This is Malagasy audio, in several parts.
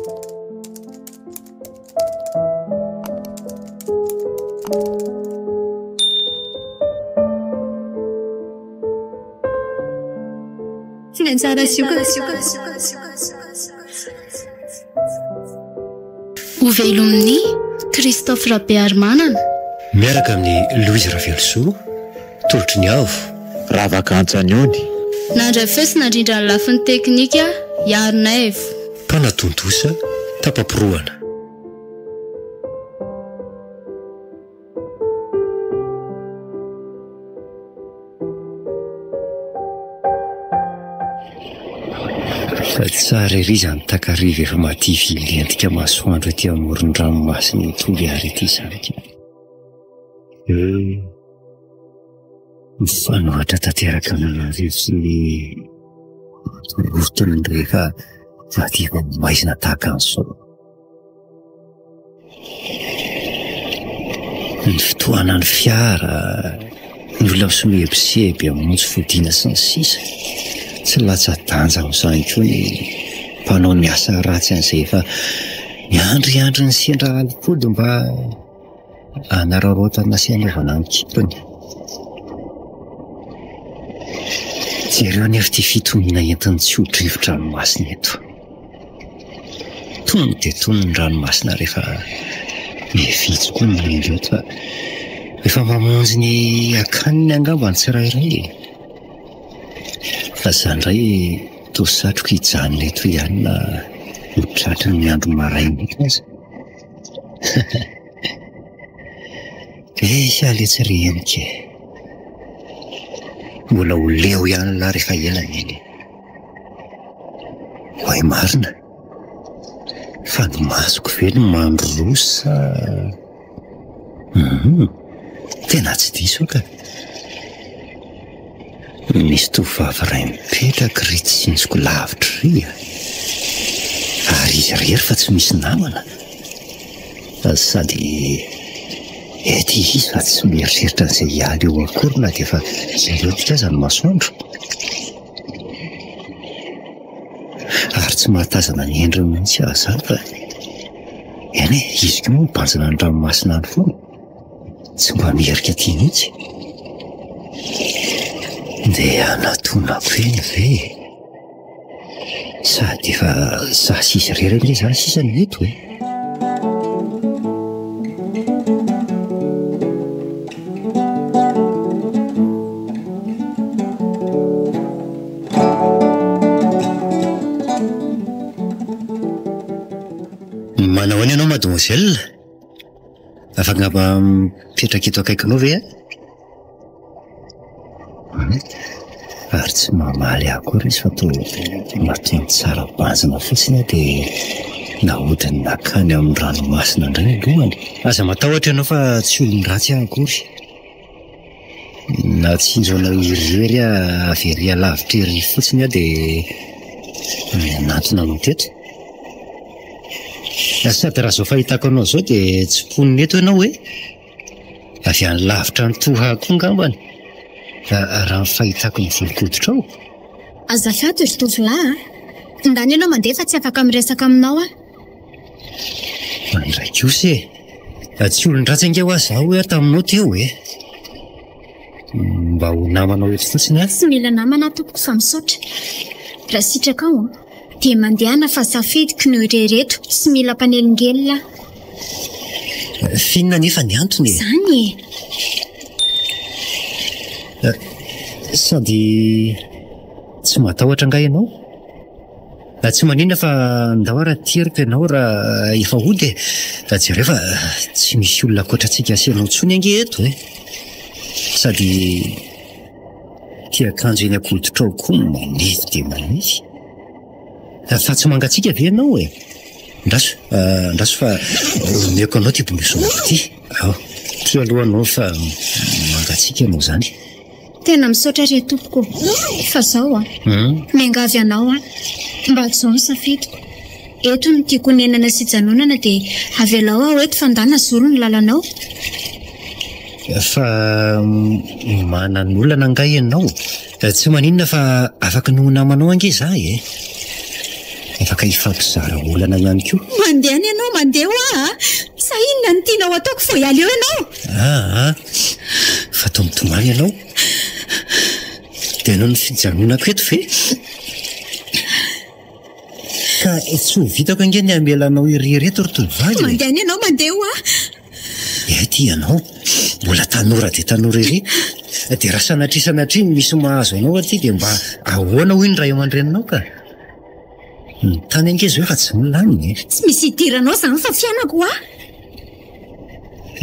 Tsy anjara sioka. Hovelomin'i Christophe Rabearimanana. Miaraka amin'i Louise Ravelosoa, Tolotry ny Avo. Ravaka Antsaniony. Nandray feo sy nandrindra ny lafiny teknika Iarinaivo. Mpanatontosa, tapa-porohana. Fa tsara ery izany takariva efa madivy hilentika masoandro ety amoron-dranomasina i Toliara ity izany ka. Eh, mifanohitra tanteraka amin'ny rivo sy ny rotony rehefa madiva maizina tahaka an'izao. Ny fitohanan'ny fiara, ny olona misomebiseby hamonjy fodiana sy ny sisa Tsy latsa-danja amin'izany koa ny mpanao ny asa ratsy an'izay efa miandriandry ny sendra alim-pody mba hanararaotana sy hanaovana ny kibony. Jereo anefa ity fitoniana entin'ny tsio-drivo-dranomasina eto. Tony dia tony ny ranomasina rehefa miha-vitsy koa ny indro eto fa efa mamonjy ny akaniny angamba ny tsirairay e. Fa za indray toa satriko hijanona eto ihany na ho tratry ny andro maraina eto aza. Eha letsy ry henika e. Mbola ho leo ihany lahy rehefa ela neny e. Oay marina? Fa ny masoko ve no mandroso sa Hum, tena tsy diso aho ka. Misy tovovavy iray mipetraka ry tsinjoko lavitra ry a. Ary izy irery fa tsy misy namana. Sady ety izy fa tsy mieritreritra an'izay hiala eo akory na dia efa milentika aza ny masoandro. Ary tsy mahatazana ny endriny mihitsy aho izany fa eny e, izy koa moa mibanjina ny ranomasina any foana. Tsy mba miherika aty mihitsy. Ndeha hanatonako eny ve e? Sady efa za sy izy irery ange izany sisa no eto e. Manao ahoana ianao mademoiselle? Afaka mba mipetraka eto akaikinao ve aho? Ary tsy mamaly ahy akory izy fa toa nataony tsara banjina fotsiny aho dia nahodiny nankany amin'ny ranomasina indray ny lohany. Aza matahotra ianao fa tsy olon-dratsy aho akory. Nahatsinjo anao irery aho avy ery alavitra ery fotsiny aho dia nanatona anao teto. Sady raha izao fahitako anao izao dia tsy mponina eto ianao e! Avy any lavitra any Toha koa angambany, raha ny fahitako ny volon-koditrao. Azafady ry tovolahy a! Ndany ianao mandeha fa tsy afaka miresaka aminao aho. Mandray kosa e! Tsy olon-dratsy ange hoa izaho hoy aho taminao teo e! Mba ho namanao eto fotsiny aho. Tsy mila namana aho tompoko fa misaotra. Raha sitrakao an, dia mandehana fa safidiko ny ho irery eto, tsy mila mpanelingelina aho. F'inona anefa ny antony e? Izany e! Sady tsy matahotra angaha ianao? Tsy maninona fa ndao ary ateriko ianao raha efa hody e! Jereo fa tsy misy olona ankoatra antsika sy ianao intsony ange eto e! Sady ity akanjo eny an-koditrao koa manify dia manify. Fa tsy mangatsiaka ve ianao e? Andraso, andraso fa omeko anao ity blouson-ko ity. Ao, ity aloha anao fa mangatsiaka ianao izany. Tena misaotra re tompoko o! Fa zao an! Miangavy anao aho, mba hajao ny safidiko. Eto no tiako honenana sy hijanonana dia avelao aho eto fa ndana zoro ny lalanao. Fa manan'olana angaha ianao? Tsy maninona fa afaka ny ho namanao ange za e! Afaka hifampizara olana ihany koa. Mandehana ianao, mandeha hoa a! Sa inona no tianao ataoko vao hiala eo ianao? Aa! Fa toa mitomany ianao. Dia noho ny fijanonako eto ve? Ka tsy ho vitako ange ny hamela anao irery eto ry tovovavy e! Mandehana ianao, mandeha hoa! Ety ianao, mbola tanora dia tanora ery. Dia raha sanatria sanatria misy mahazo anao aty dia mba ahoana hoy ny ray aman-dreninao ka? Ny tany ange izao efa tsy milamina e. Tsy misy idiranao izany fa fiainako hoa.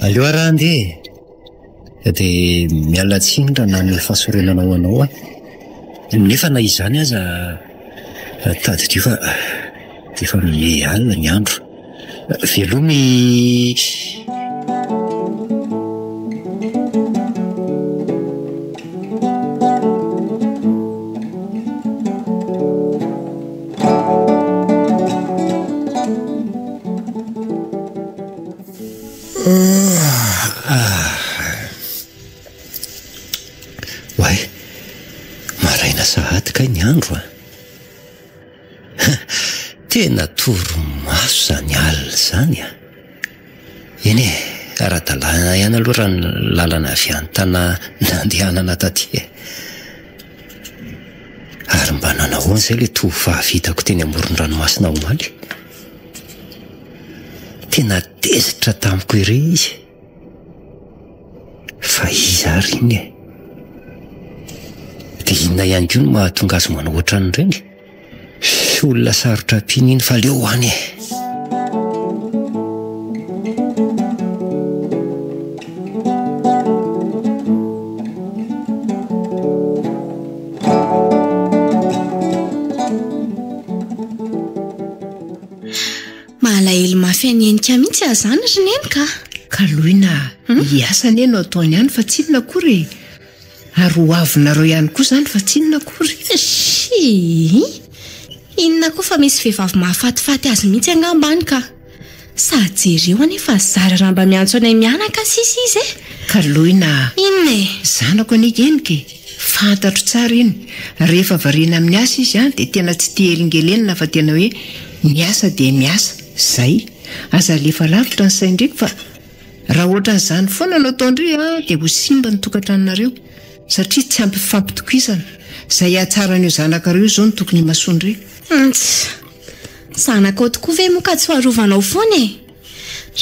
Aleo ary handeha e. Dia miala tsiny raha nanome fahasorenana ho anao aho. Nefa na izany aza tadidio fa efa miha alina ny andro. Velomy. Oay, maraina sahady kay ny andro a! Tena torimaso izany alina izany a! Eny e, ara-dalàna ihany aloha raha ny lalana avy any Tana nandehanana taty e! Ary mba nanahoana izay ilay tovovavy hitako teny amoron-dranomasina omaly? Tena tezitra tamiko ery izy. Fa iza ary iny e? Dia inona ihany koa no mahatonga azy manao ohatran'ireny? Olona sarotra ampiana iny fa aleo any e! Malahelo mafy an'i Henika mihitsy aho izany ry Neny ka! Kaloina a! Hiasa anie no ataony any fa tsy inona akory e! Ary ho avinareo ihany koa izany fa tsy inona akory. Shii! Inona koa fa misy vehivavy mahafatifaty azy mihitsy angamba any ka! Sady jereo anie fa zara raha mba miantso anay mianaka sisa izy e! Kaloina a! Inona e? Zanako anie Henika e! Fantatro tsara iny. Rehefa variana amin'ny asa izy an, dia tena tsy tia helingelenina fa tena hoe miasa dia miasa. Zay. Aza alefa lavitra ny sain-dry fa raha ohatran'izany foana no ataon-dry an, dia ho simba ny tokantranonareo. Satria tsy ampy fifampitokisana. Izay hahatsaran'io zanakareo io izao no tokony himasoan-dry. Ntsa. Zanakao tokoa ve moa ka tsy ho arovanao foana e?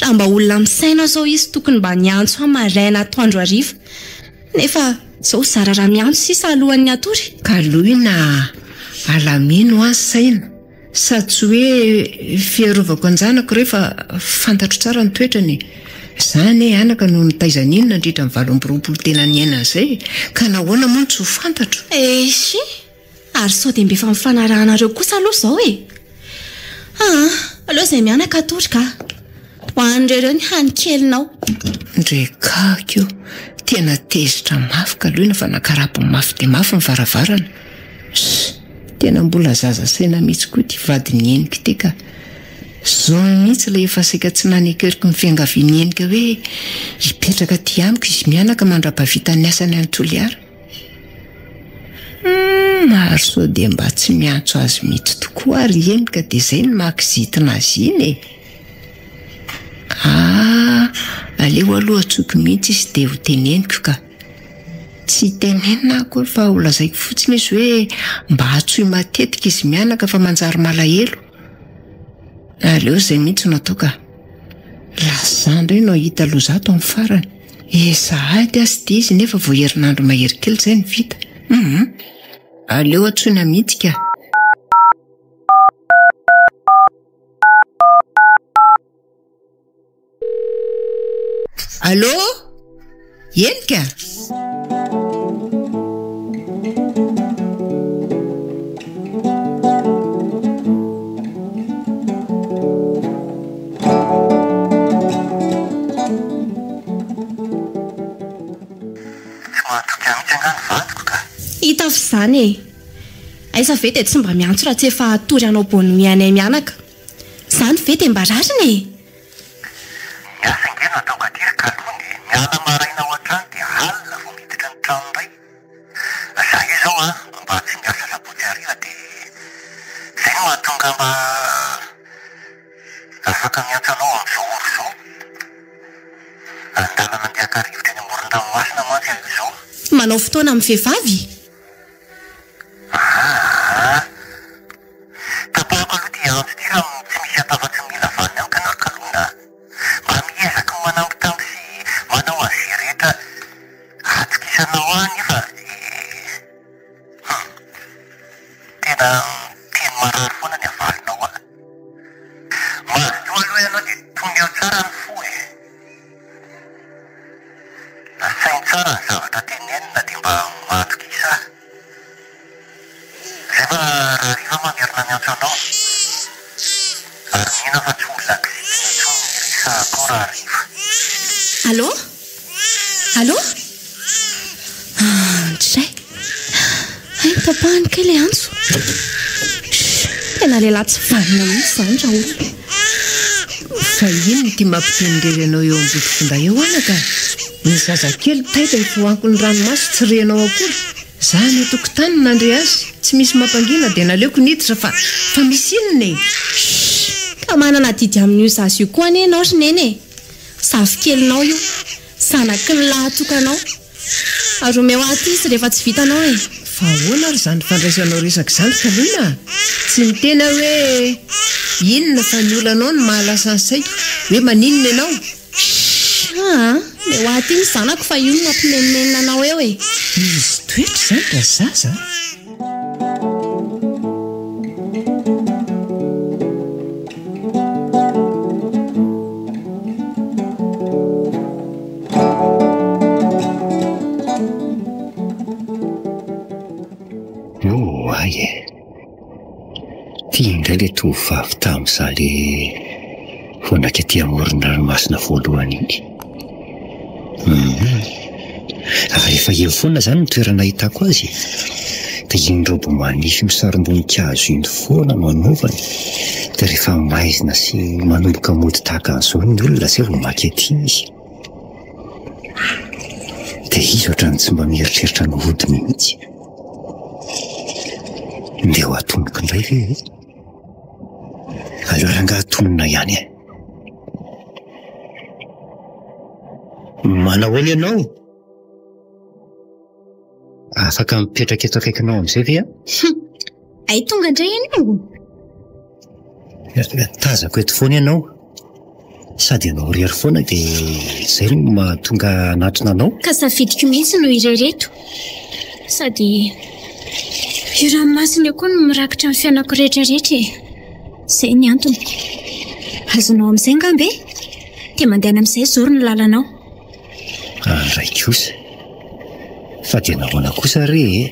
Raha mba olona misaina zao izy tokony mba niantso ahy maraina atoandro hariva. Nefa zao zara raha miantso sisa alohan'ny hatory. Kaloina a! Alamino hoa ny saina. Sady tsy hoe fiarovako an-janako re fa fantatro tsara ny toetrany e! Za anie anaka no nitaiza an'iny nandritra ny 28 tena niainany izay e! Ka nahoana moa no tsy ho fantatro? Eish! Ary sao dia mba efa nifanarahanareo kosa aloha izao e! Aa, aleo izay mianaka hatory ka! Ho an'ireo ireo ny hany kelinao. Ndry kaky o! Tena tezitra mafy kaloina fa nakarapony mafy dia mafy ny varavarana. Ss! Tena mbola zaza saina mihitsy koa ity vadin'i Henika ity ka! Zao mihitsy ilay efa saika tsy nanekeriko ny fiangavian'i Henika hoe hipetraka aty amiko izy mianaka mandra-pahavitan'ny asany any Toliara. Humm ary sao dia mba tsy miantso azy mihitsy tokoa ary i Henika dia izay no maha kizitina azy iny e! Ah, aleo aloha antsoiko mihitsy izy dia ho teneniko ka. Tsy tenenina akory fa ho lazaiko fotsiny izy hoe mba antsoy matetika izy mianaka fa manjary malahelo. Aleo izay mihitsy no atao ka. Lasa izaho indray no hahita loza ato amin'ny farany. Eh sahady aho sy dia izy nefa vao herinandro mahery kely izay no vita. Hum. Aleo antsoina mihitsy ka. Allô? Henika? Tsy mahatoky ahy mihitsy angaha ny vadiko ka? Hita f'izany e! Aiza ve dia tsy mba miantso raha tsy efa hatory hanao bonne nuit anay mianaka. Izany ve dia mba rariny e? Ny asa ange no ataoko aty ry kalony e! Miala maraina ao an-trano dia alina vao miditra ny trano indray. Za io izao an, mba tsy miasa sabotsy hariva dia izay no mahatonga mba. Afaka miantso anao amin'izao ora izao. An-dalana andeha haka rivotra eny amoron-dranomasina mantsy aho izao. Manao fotoana amin'ny vehivavy? Aa! Tapahako aloha ity antso ity raha tsy misy atao afa-tsy mila vaniny amiko ianao ry Kalona a! Mba miezaka manambitamby sy manao an'izay rehetra ahatokisanao ahy anefa e! Hum! Tena teny marary foana ny avalinao a! Mazotoa aloha ianao dia toneo tsara ny fo e! Saino tsara ny zavatra tenenina dia mba mahatokisa ahy. Zay fa rahariva aho mamerina miantso anao. Ary mino aho fa tsy olona kizitina intsony ny resahako ao rahariva. Allô? Allô? Andray! Hay notapahany kay ilay antso. Shh! Tena lehilahy tsy vanona mihitsy izany Raoul. Fa inona ity mampiteny irery anao eo ambody finday eo anaka? Ny zazakely taitra efa ho ankon'ny ranomaso tsy renao akory. Za any an-tokotany no nandre azy, tsy misy mampangina dia naleoko niditra fa fa misy inona e? Shh! Ka manana adidy amin'io zaza io koa anie ianao ry Neny e! Zafikelinao io, zanaky ny lahatokanao. Ary omeo ahy aty izy rehefa tsy vitanao e! Fa ahoana ary izany fandraisanao resaka izany Kalina a? Tsy niteny aho hoe inona fa ny olanao no mahalasa ny saiko hoe maninona ianao? Shh! Aa! Omeo ahy aty ny zanako fa io no mampimenomenona anao eo e! Izy toetra izany razaza a! Oay e! Ty indray le tovovavy tamin'izaho le vao naika aty amoron-dranomasina voalohany iny. Hum. Ary efa eo foana izany ny toerana ahitako azy e. Dia iny raoby manify misarom-boninkazo iny foana no anaovany. Dia rehefa maizina sy manomboka mody tahaka an'izao ny olona izay vao maka ety izy. Dia izy ohatran'ny tsy mba mieritreritra ny hody mihitsy. Ndeha ho atonoko indray ve e? Aleo rangahy atonona ihany e. Manahoana ianao? Afaka mipetraka eto akaikinao amin'izay ve aho? Hum! Hay tonga indray ianao? Tazako eto foana ianao. Sady ianao irery foana dia izay no mahatonga hanatona anao. Ka safidiko mihitsy no irery eto. Sady io ranomasina io koa no mirakitra ny fiainako rehetra rehetra e. Izay ny antony. Azonao amin'izay angamba e? Dia mandehana amin'izay zoro ny lalanao. Andray kosa. Fa dia nahoana kosa re e?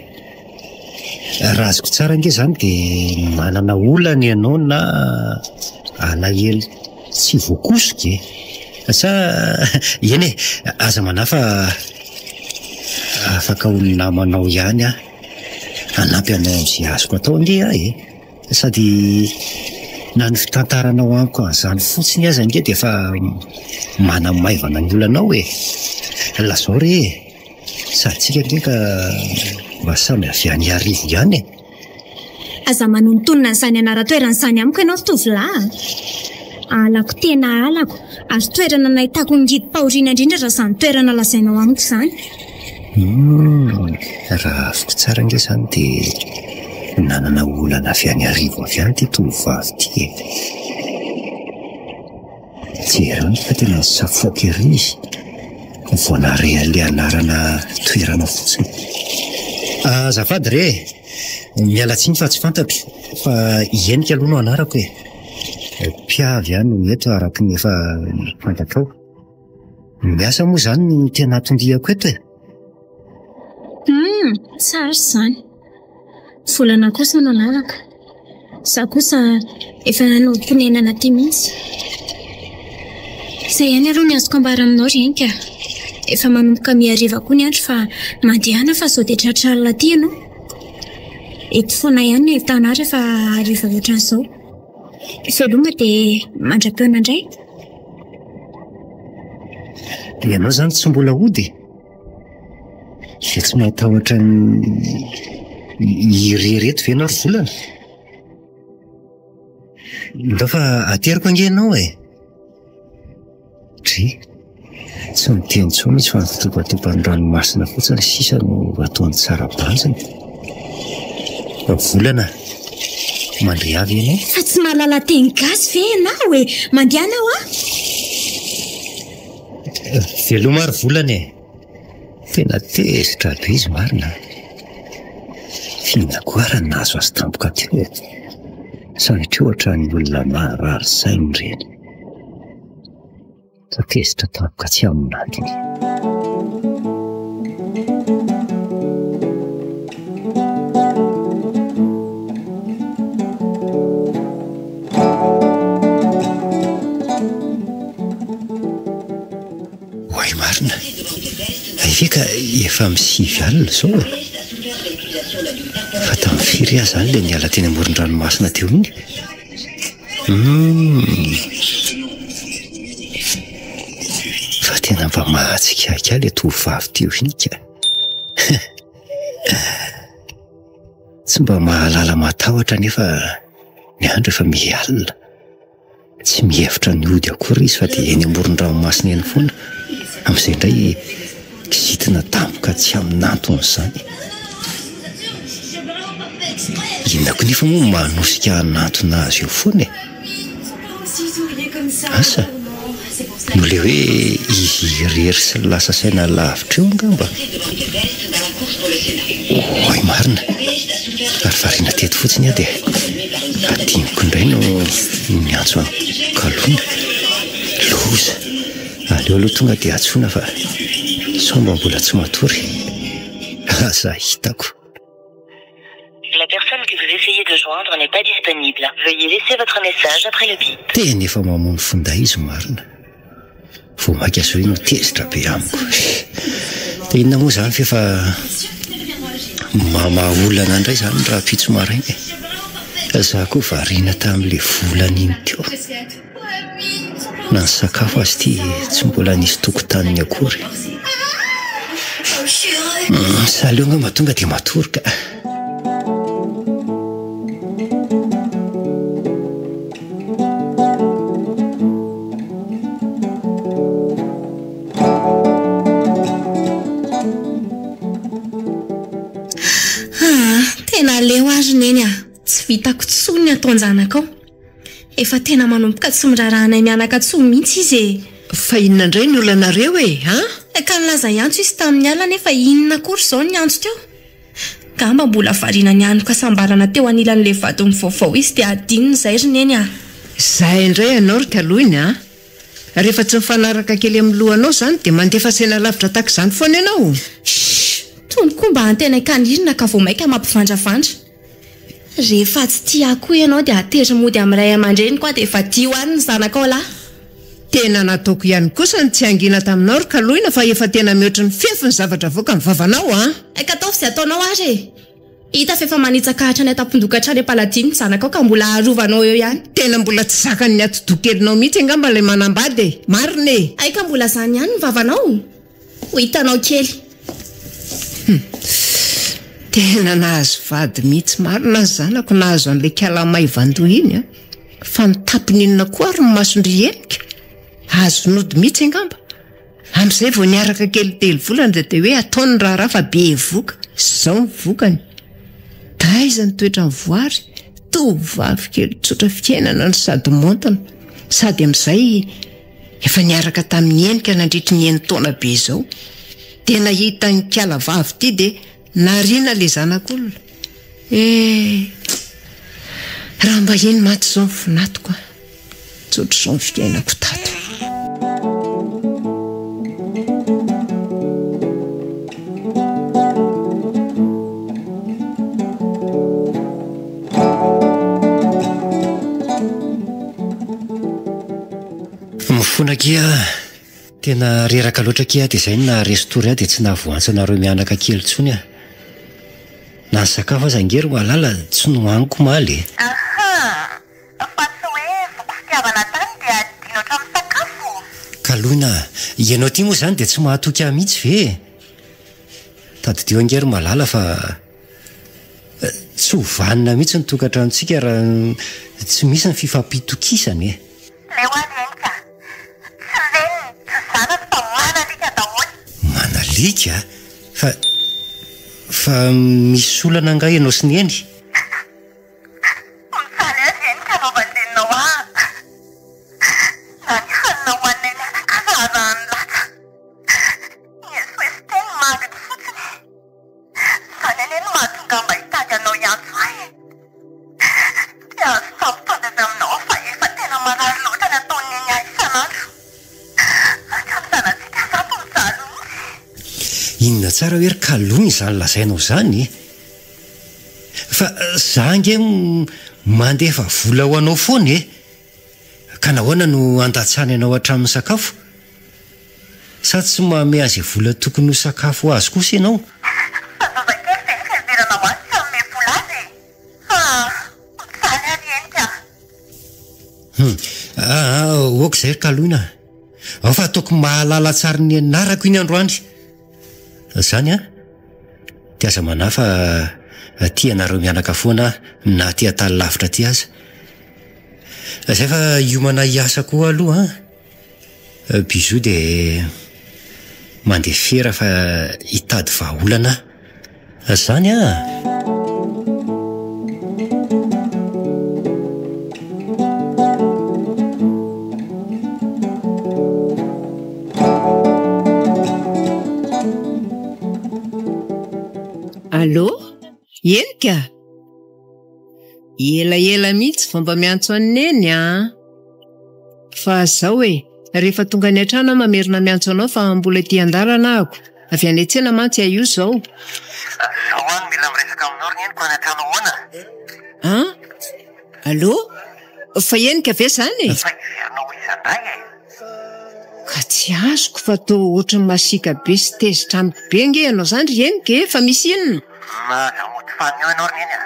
Raha azoko tsara ange izany dia manana olana ianao na alahelo tsy voakosoka e! Sa eny e, aza manahy fa afaka ho namanao ihany aho. Hanampy anao amin'izay azoko atao ange aho e! Sady na ny fitantaranao amiko an'izany fotsiny aza ange dia efa manamaivana ny olanao e! Lazao re e! Sady tsika ange ka mba samy avy any Iarivo ihany e! Aza manonontonona an'izany anaran-toerana izany amiko ianao ry tovolahy a! Halako tena halako, ary toerana nahitako ny ngidim-pahoriana indrindra raha izany toerana lazainao amiko izany. Humm, raha azoko tsara ange izany dia nanana olana avy any Iarivo avy any ity tovovavy ity e! Jereo fa tena nisafoaka ery izy vao nahare an'ilay anarana toerana fotsiny. Azafady re e! Miala tsiny fa tsy fantatro fa i Henika aloha no anarako e! Mpiavy aho no eto araka ny efa fantatrao. Miasa moa izany no tena anton-diako eto e! Humm, tsara izany. Volana kosa no anarako. Izaho kosa efa nanorim-ponenana aty mihitsy. Izay ihany aloha ny azoko ambara aminao ry Henika a. Efa manomboka mihariva koa ny andro fa mandehana fa sao dia tratra alina aty ianao. Eto foana ihany no ahitana ahy rehefa hariva ohatran'izao. Veloma dia mandra-pihaona indray. Ianao izany tsy mbola hody e? Dia tsy matahotra ny irery eto ve ianao ry Volana? Ndao fa ateriko ange ianao e! Dry. Tsy miteny intsony izy fa ny fitopatopan'ny ranomasina fotsiny sisa no ataony tsara banjina. Volana, mandre avy ianao? Fa tsy mahalala teny gasy ve ianao e? Mandehana hoa! Veloma ary Volana e! Tena tezitra be izy marina a! F'inona koa ary no nahazo azy tampoka teo e? Sanatria ohatran'ny olona marary saina ireny. Fa tezitra tampoka tsy amin'antony. Oay marina! Hay ve ka efa amin'ny 9 alina izao e! Fa tamin'ny firy aho izany ilay niala teny amoron-dranomasina teo iny? Humm! Fa tena mba mahatsikaiky ahy ilay tovovavy teo iny ka! Tsy mba mahalala matahotra anefa ny andro efa miha alina. Tsy mihevitra ny hody akory izy fa dia eny amoron-dranomasina eny foana. Amin'izay indray kizitina tampoka tsy amin'antony izany. Inona koa nefa moa no manosika hanantona azy eo foana e? Asa? Noho ilay hoe izy irery sy lasa saina lavitra eo angamba? Oay marina! Ary variana teto fotsiny aho dia adinoko indray no niantso an'i Kaloina. Loza! Aleo aloha tonga dia antsoina fa sao mba mbola tsy matory. Aza hitako. La personne que vous essayez de joindre n'est pas disponible. Veuillez laisser votre message après le bip. Tena efa mamono finday izy marina. Vao maika zao iny ho tezitra be amiko. Dia inona moa izany f'efa mamaha olana indray izany rahampitso maraina e. Za koa variana tamin'ilay volana iny teo. Na ny sakafo aza ity tsy mbola nisy tokotaniny akory. Sa aleo angamba tonga dia matory ka. Ah, tena aleo ary Neny ah, tsy vitako intsony ny ataon-janakao. Efa tena manomboka tsy miraharaha anay mianaka intsony mihitsy izy e. Fa inona indray ny olanareo e, an? Ka nilaza hiantso izy tamin'ny alina nefa inona akory izao ny antso teo? Ngamba mbola variana nianoka hasambarana teo anilan'ilay vadiny vaovao izy dia adinony izay ry Neny a! Izay indray ianao ry Kaloina a! Rehefa tsy mifanaraka kely amin'ny lohanao izany dia mandefa saina lavitra tahaka izany foana ianao? Shh! Tony koa mba antenain-kanirina ka vao mainka mampivandravandra. Rehefa tsy tia ahy koa ianao dia atery mody amin'ny ray aman-dreniko aho dia vadio any ny zanakao lahy. Tena nataoko ihany kosa ny tsy hangina taminao ry Kaloina fa efa tena mihoatry ny fefy ny zavatra avoakan'ny vavanao an! Ka ataovy izay ataonao ary e! Hita fa efa manitsaka hatrany an-tampon-doha ka hatrany am-paladia ny zanakao ka mbola arovanao eo ihany. Tena mbola tsy zakan'ny atidoha kelinao mihitsy angamba ilay manambady e! Marina e! Hay ka mbola izany ihany ny vavanao? Ho hitanao kely. Hum. Tena nahazo vady mihitsy marina ny zanako nahazo an'ilay kala maivan-doha iny an! Fa ny tapiny inona koa ary ny mason-dry Henika? Azo nody mihitsy angamba. Amin'izay vao niaraka kely telo volana dia dia hoe ataony ny raharaha fa bevoka. Izao ny vokany. Taiza ny toetran'ny voary? Tovovavy kely tsotra fiainana no sady maontina. Sady amin'izay Efa niaraka tamin'i Henika nandritry ny enin-taona be izao. Dia nahita an'ikala vavy ity dia nariana ilay zanak'olona. Eh! Raha mba iny mantsy izao ny finatiko an! Tsy ohatr'izao ny fiainako tato. Mifona akia ah! Tena reraka loatra akia aho dia izay no naharesy tory ahy dia tsy nahavoantsa anareo mianaka kely intsony aho. Na ny sakafo aza ange ry Malala tsy nohaniko omaly e! Aha! Fa tsy hoe voky fitiavana tany dia adino hatramin'ny sakafo? Kaloina ah! Ianao ity moa izany dia tsy mahatoky ahy mihitsy ve e? Tadidio ange ry Malala fa. Tsy ho vanona mihitsy ny tokantranontsika raha Tsy misy ny fifampitokisana e! Leo aho ry Henika a! Tsy reniny, tsy zanany fa manalika daholo! Manalika? Fa, fa misy olana angaha ianao sy Neny? Mijaly ahy ry Henika anaovan-dreninao ahy a! Na ny hanina hohaninay mianaka aza arahany latsa! Ny esoeso teny manginy fotsiny! Izany anie no mahatonga ahy mba hitady anao hiantso ahy e! Dia azo fampitondra avy aminao aho fa efa tena marary loatra ny ataon'i Neny ahy isan'andro. Hatramin'ny zanatsika aza ato mijaly mihitsy. Inona tsara hoe ry Kalony izany lazainao izany e? Fa za ange mandefa vola ho anao foana e! Ka nahoana no andatsany anao hatramin'ny sakafo? Sa tsy manome azy vola tokony ho sakafo ho azy kosa ianao? Fa zazakely ve ny fiheveranao azy tsy hanome vola azy e? Ha! Mijaly ary henika a! Hum! Aa! Ok izay ry Kaloina a! Ao fa ataoko mahalala tsara ny anarako iny androany! Zany an! Dia aza manahy fa tia anareo mianaka foana aho na aty an-tany lavitra aty aza. Zay fa hiomana hiasa koa aloha an! Bisous dia mandefera fa hitady vahaolana aho. Zany an! Allô? Henika? Elaela mihitsy vao mba miantso an'i Neny an! Fa zao e, rehefa tonga any an-trano aho mamerina miantso anao fa mbola ety an-dalana ahako. Avy any an-tsena mantsy aho io zao. Zao aho no mila miresaka aminao ry Neniko any an-trano ahoana? An? Allô? Fa henika ve zany e? Fa heverinao ho iza ndray e? Ka tsy azoko fa toa ohatry ny masiaka be sy tezitra amiko be ange ianao izany ry Henika e! Fa misy inona? Aza mody fanina eo ianao ry Neny a!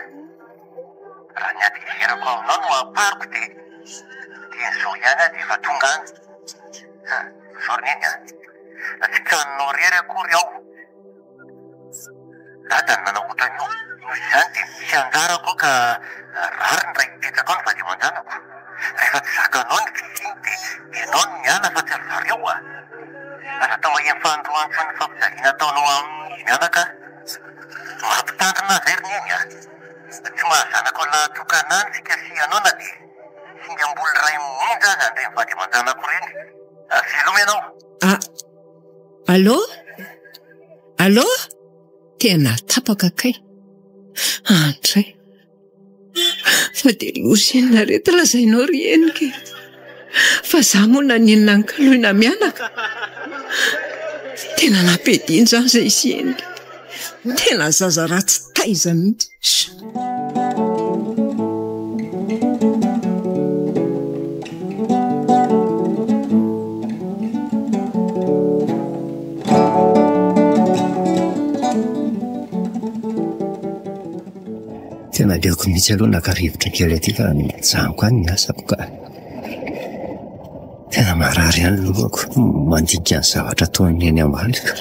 Raha ny hatezerako aminao no ampariko dia dia izao ihany aho dia efa tonga any. Izao ry Neny a! Tsy tranonao irery akory aho. Dada no nanao ohatran'io, noho izany dia misy anjarako ao ka rariny raha hipetraka ao ny vady aman-janako. Rehefa tsy zakanao ny fisiany dia ianao no miala fa tsy ry zareo a! Aza atao maheno fanindroany intsony ny fampijaliana ataonao amin'izy mianaka a! Mampitandrina ahy izay ry Neny a! Tsy mahazanako lahatokana ahy ny fikasihanao na dia singam-bolo iray monja aza an'ireny vady aman-janako ireny. Veloma ianao! A! Allô? Allô? Tena tapaka kay. Andray. Fa dia loza inona reto lazainao ry Henika e? Fa za moa naninona an'i Kaloina mianaka? Tena nampidino izany izay sy Henika. Tena zaza ratsy taiza mihitsy. Tena aleoko mihitsy aloha naka rivotra kely aty fa mijanoko any ny asako ka. Tena marary ihany ny lohako mandinika ny zavatra ataon'ny eny ambaliko.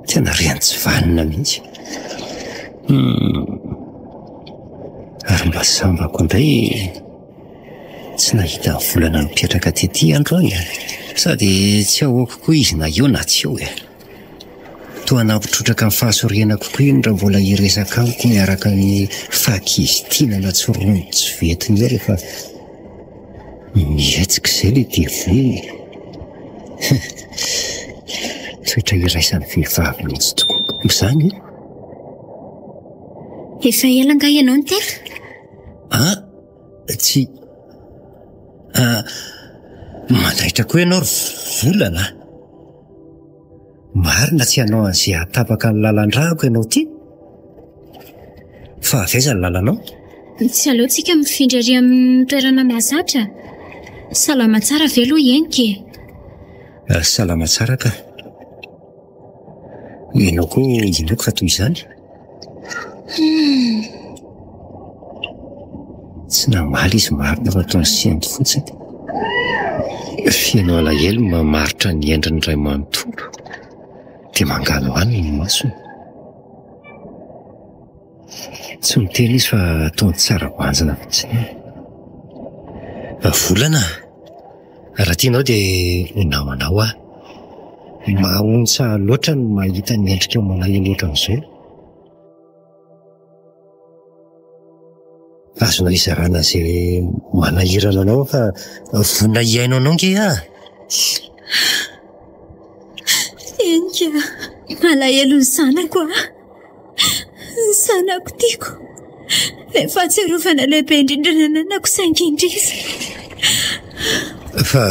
Tena reny tsy vanona mihitsy. Hum. Ary mba sambako indray tsy nahita ny volana nipetraka tety androany e. Sady tsy ahoako koa izy na eo na tsy eo e. Toa nampitrotraka ny fahasorenako koa iny raha mbola hiresaka amiko miaraka amin'ny fahakizitina na tsy ronono tsy ventiny eo rehefa mihetsika izay ilay devoly. Toetra iraisan'ny vehivavy mihitsy tokoa izany e. Efa ela angaha ianao no teto? Ah, tsy. Ah, mandaitra koa ianao ry volana. Marina tsy hanao an'izay hahatapaka ny lalan-drako ianao ity? Fa avy aiza ny lalanao? Tsy aleontsika mifindra ery amin'ny toerana mahazatra? Salama tsara ve aloha Henika e? Eh, salama tsara ka. Ianao koa inoako fa toy izany? Hmm. Tsy namaly izy marina fa toa nisento fotsiny. Feno alahelo mamaritra ny endriny iray manontolo. Dia manganohano ny masony. Tsy miteny izy fa ataony tsara banjina fotsiny. Volana, raha tianao dia ho namanao aho. Mahaontsa loatra ny mahita ny endrikao malahelo ohatran'izao. Azonao izarana izay manahirana anao fa vonona hihaino anao ange aho. Henika, malahelo ny zanako aho. Ny zanako tiako. Ilay fahatsiarovana lehibe indrindra nananako saingy indrisy. Fa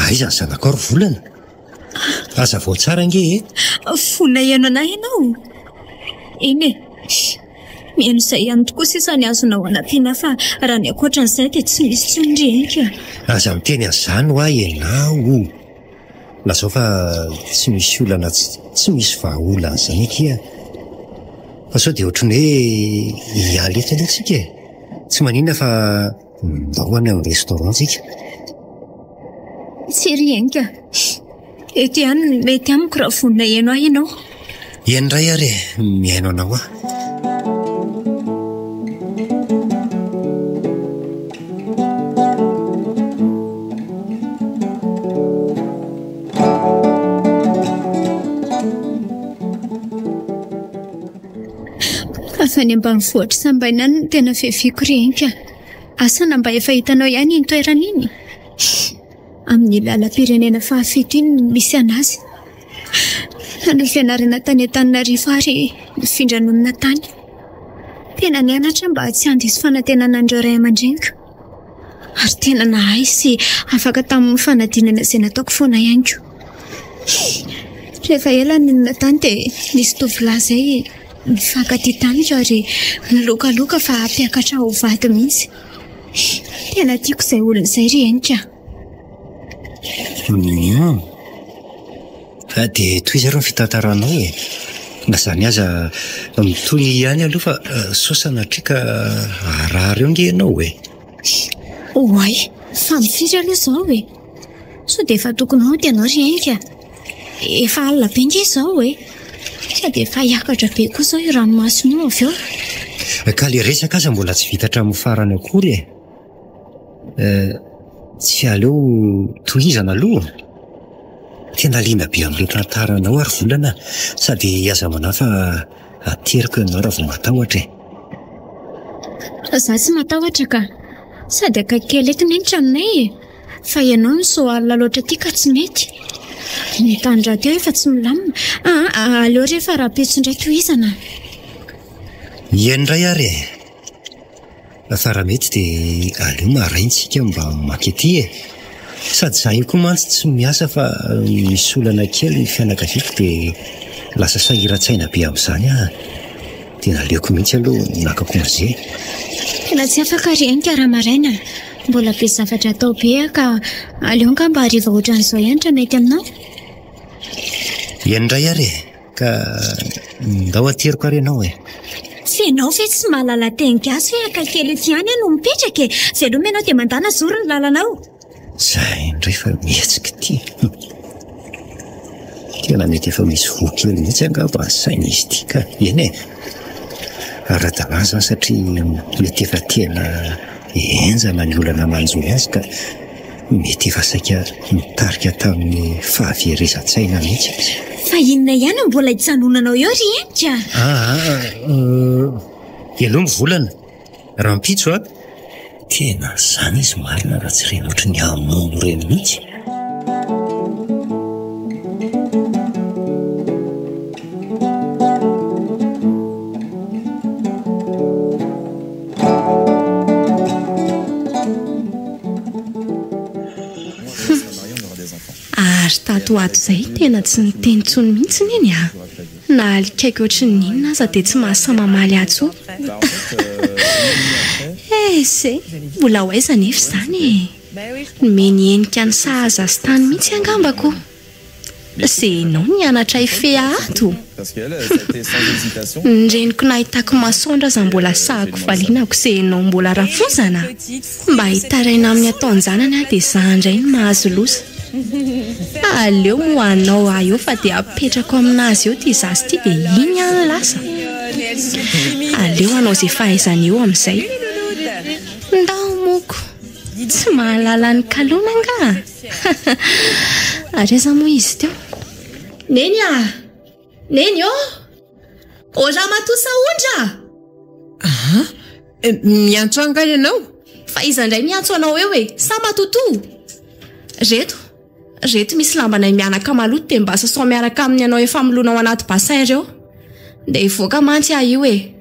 aiza ny zanakao ry Volana? Hazavao tsara ange e! Vonona hihaino an'ahy ianao? Eny e! Mihaino izay ihany tokoa sisa ny azonao anampiana fa raha ny ankoatran'izay dia tsy misy intsony ry Henika. Aza miteny an'izany hoa ianao! Lazao fa tsy misy olana tsy misy vahaolana izany akia. Fa sao dia ohatran'ny hoe hiala eto aloha tsika e! Tsy maninona fa ndao any amin'ny restaurant tsika. Tsia ry Henika. Eto ihany no mety amiko raha vonona hihaino ahy ianao. Eny indray ary e, mihaino anao aho. Avy any ambanivohitr'i Sambaina any no tena fiaviako ry Henika. Asa na mba efa hitanao ihany iny toerana iny? Amin'ny lalam-pirenena fahafito iny no misy an'azy. Nanao fianarana tany Antananarivo ary nifindra nonina tany. Tena nianatra aho mba tsy handiso fanantenana an'ireo ray aman-dreniko. Ary tena nahay sy afaka tamin'ny fanadinana izay nataoko foana ihany koa. Rehefa ela nonina tany dia nisy tovolahy izay nifankatia tamiko ary nilokaloka fa hampiakatra ho vady mihitsy. Tena tiako izay olona izay ry Henika. Hum. Ah, dia tohizo aloha ny fitantaranao e. Na izany aza mitohy ihany aloha fa eh, sao sanatria ka harary eo nge ianao e. Oay, fa mifiry aloha izao e. Sao dia efa tokony hody ianao ry Henika? Efa alina be nge izao e. Sady efa hiakatra be koa izao io ranomasina io avy eo. Ka le resaka aza mbola tsy vita hatramin'ny farany akory e. Eh, tsy aleo tohizana aloha? Tena liana be amin'ilay tantaranao ary Volana, sady aza manahy fa ateriko ianao raha vao matahotra e. Za tsy matahotra ka. Sady akaiky kely eto anie ny tranonay e. Fa ianao no sao alina loatra aty ka tsy mety. Ny tany rahateo efa tsy milamina. Aa, aleo re fa rahampitso indray tohizana. Eny indray ary e. Fa raha mety dia aleo maraina isika mba maka ety e. Sady izaho io koa mantsy tsy miasa fa misy olana kely ny fianakaviako dia lasa sahiran-tsaina be amin'izany aho. Dia naleoko mihitsy aloha naka congé. Tena tsy afaka ry Henika raha maraina. Mbola be zavatra atao be aho ka aleo angamba hariva ohatran'izao ihany raha mety aminao. Eny indray ary e! Ka ndao ateriko ary ianao e! F'ianao ve tsy mahalala teny gasy hoe akaiky kely eto ihany aho no mipetraka e! Veloma ianao dia mandàna zory ny lalanao. Zay indray fa mihetsika ity. Tena mety efa misy voa kely mihitsy angamba ny sain'izy ity ka. Eny e! Ara-dalàna izany satria mety efa tena henjana ny olana manjo azy ka mety efa saika nitarika tamin'ny fahaverezan-tsaina mihitsy aza. Fa inona ihany no mbola hijanonanao eo ry Henika? Aa, ialao ny volana. Rahampitso a! Tena zany izy marina raha tsy ireny ohatry ny hamono ireny mihitsy. Ary tato ho ato izay tena tsy niteny intsony mihitsy neny a! Na alikaiky ohatry ny inona aza dia tsy mahasahy mamaly ahy intsony. Ese! Mbola ho aiza anefa izany e? Nomeny henika ny sahaza azy tany mihitsy angamba ko! Ze enao nianatra hifehy ato? Ny reniko nahitako masoandro aza mbola sahako valiana ko ze enao mbola rafozana? Mba hitaraina amin'ny ataon-janany aho dia za indray no mahazo loza. Aleo moa hanao ahy eo fa dia apetrako aminazy eo ity zaza ity dia iny ihany lasa. Aleo. Aleo hanao izay fahaizany eo amin'izay. Ndao moko. Tsy mahalala an'i Kalona angaha? Ary aiza moa izy teo? Neny a! Neny ô! Ô Ramatoa Sahondra a! Aha! Miantso ahy angaha ianao? Fa iza indray miantso anao eo e? Sa matotoa? Reto, reto misy lambanay mianaka maloto dia mba sasao miaraka amin'ny anao efa milona ao anaty bassin ireo. Dia hivoaka mantsy aho io e!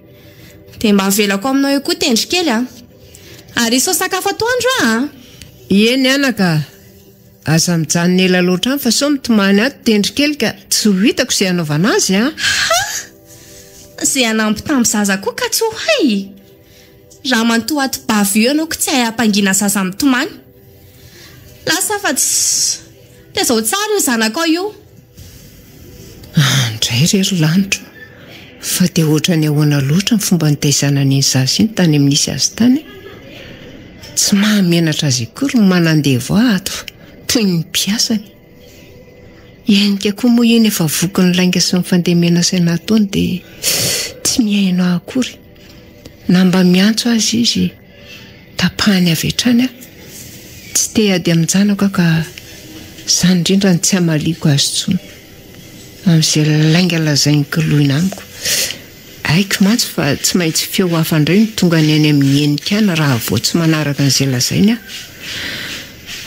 Dia mba avelako aminao eo koa tendry kely a! Ary isao sakafo atoandro aho a! Eny anaka a! Aza mijanona ela loatra any fa sao mitomany ato tendry kely ka tsy ho hitako izay hanaovana azy a! Ha! Izay hanambitamby zaza koa ka tsy ho hay! Ramatoa ato bavy io ianao ko tsy hay hampangina zaza mitomany. Lasa fa tsy. Tezao tsara io zanakao io. Andray re ry lanitra o! Fa dia ohatran'ny ahoana loatra ny fomba nitaizana an'iny zaza iny tany amin'ny nisy azy tany e? Tsy mahamenatra azy akory ny manandevo ahy ato fa toy ny mpiasany. Henika koa moa iny efa voky ny lainga sy ny fandemena saina ataony dia tsy mihaino ahy akory. Na mba miantso aza izy, tapahany avy hatrany aho. Tsy te hiady amin-janako aho ka izany indrindra no tsy hamaliako azy intsony. Amin'izay lainga lazain'i Koloina amiko. Haiko mantsy fa tsy maintsy feo hafa indray no tonga any any amin'ny henika any raha vao tsy manaraka an'izay lazainy aho.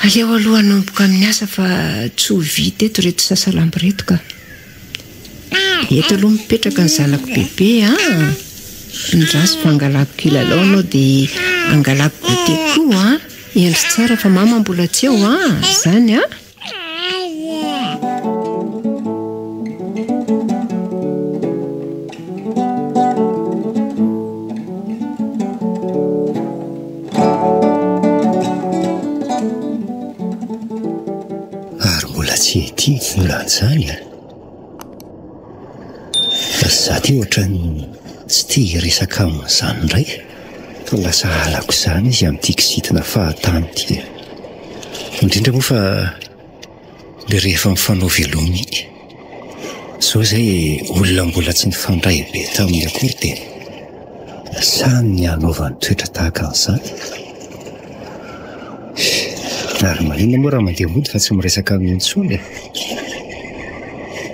Aleo aloha hanomboka amin'ny asa fa tsy ho vita eto ireto sasalambo ireto ka. Eto aloha mipetraka ny zanako bebe a! Andraso fa angalako kilalao anao dia angalako goûter koa a! Hendry tsara fa mama mbola tsy eo a! Izany a! Ary mbola tsy ety vola an'izany a! Fa za ty ohatran'ny tsy te hiresaka amin'izany indray fa lasa halako izany izy amin'ity kizitina fahatany ity e! Indrindra moa fa le rehefa mifanao veloma iny. Zao izay olona mbola tsy nifandray be taminy akory dia sahy ny hanaovany toetra tahaka an'izany. Ary maninona moa raha mandeha mody fa tsy miresaka aminy intsony e?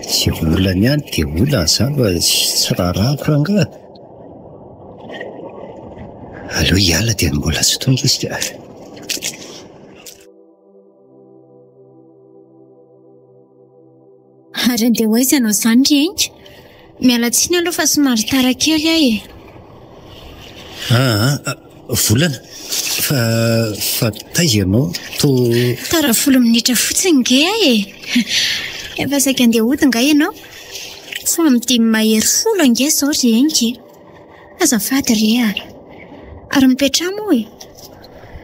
Izay olany any dia olany izany fa tsy raharahako rangahy. Aleo hiala dia mbola tsy tonga izy ka. Ary andeha ho aiza ianao izany ry Henika? Miala tsiny aloha fa somary tara kely aho e. Aa, volana, fa, fa taiza ianao to. Tara folo minitra fotsiny nge aho e. Efa saika andeha hody nga ianao? Fa amin'ny dimy mahery folo ange izao ry Henika e. Azafady re a. Ary mipetraha moa e.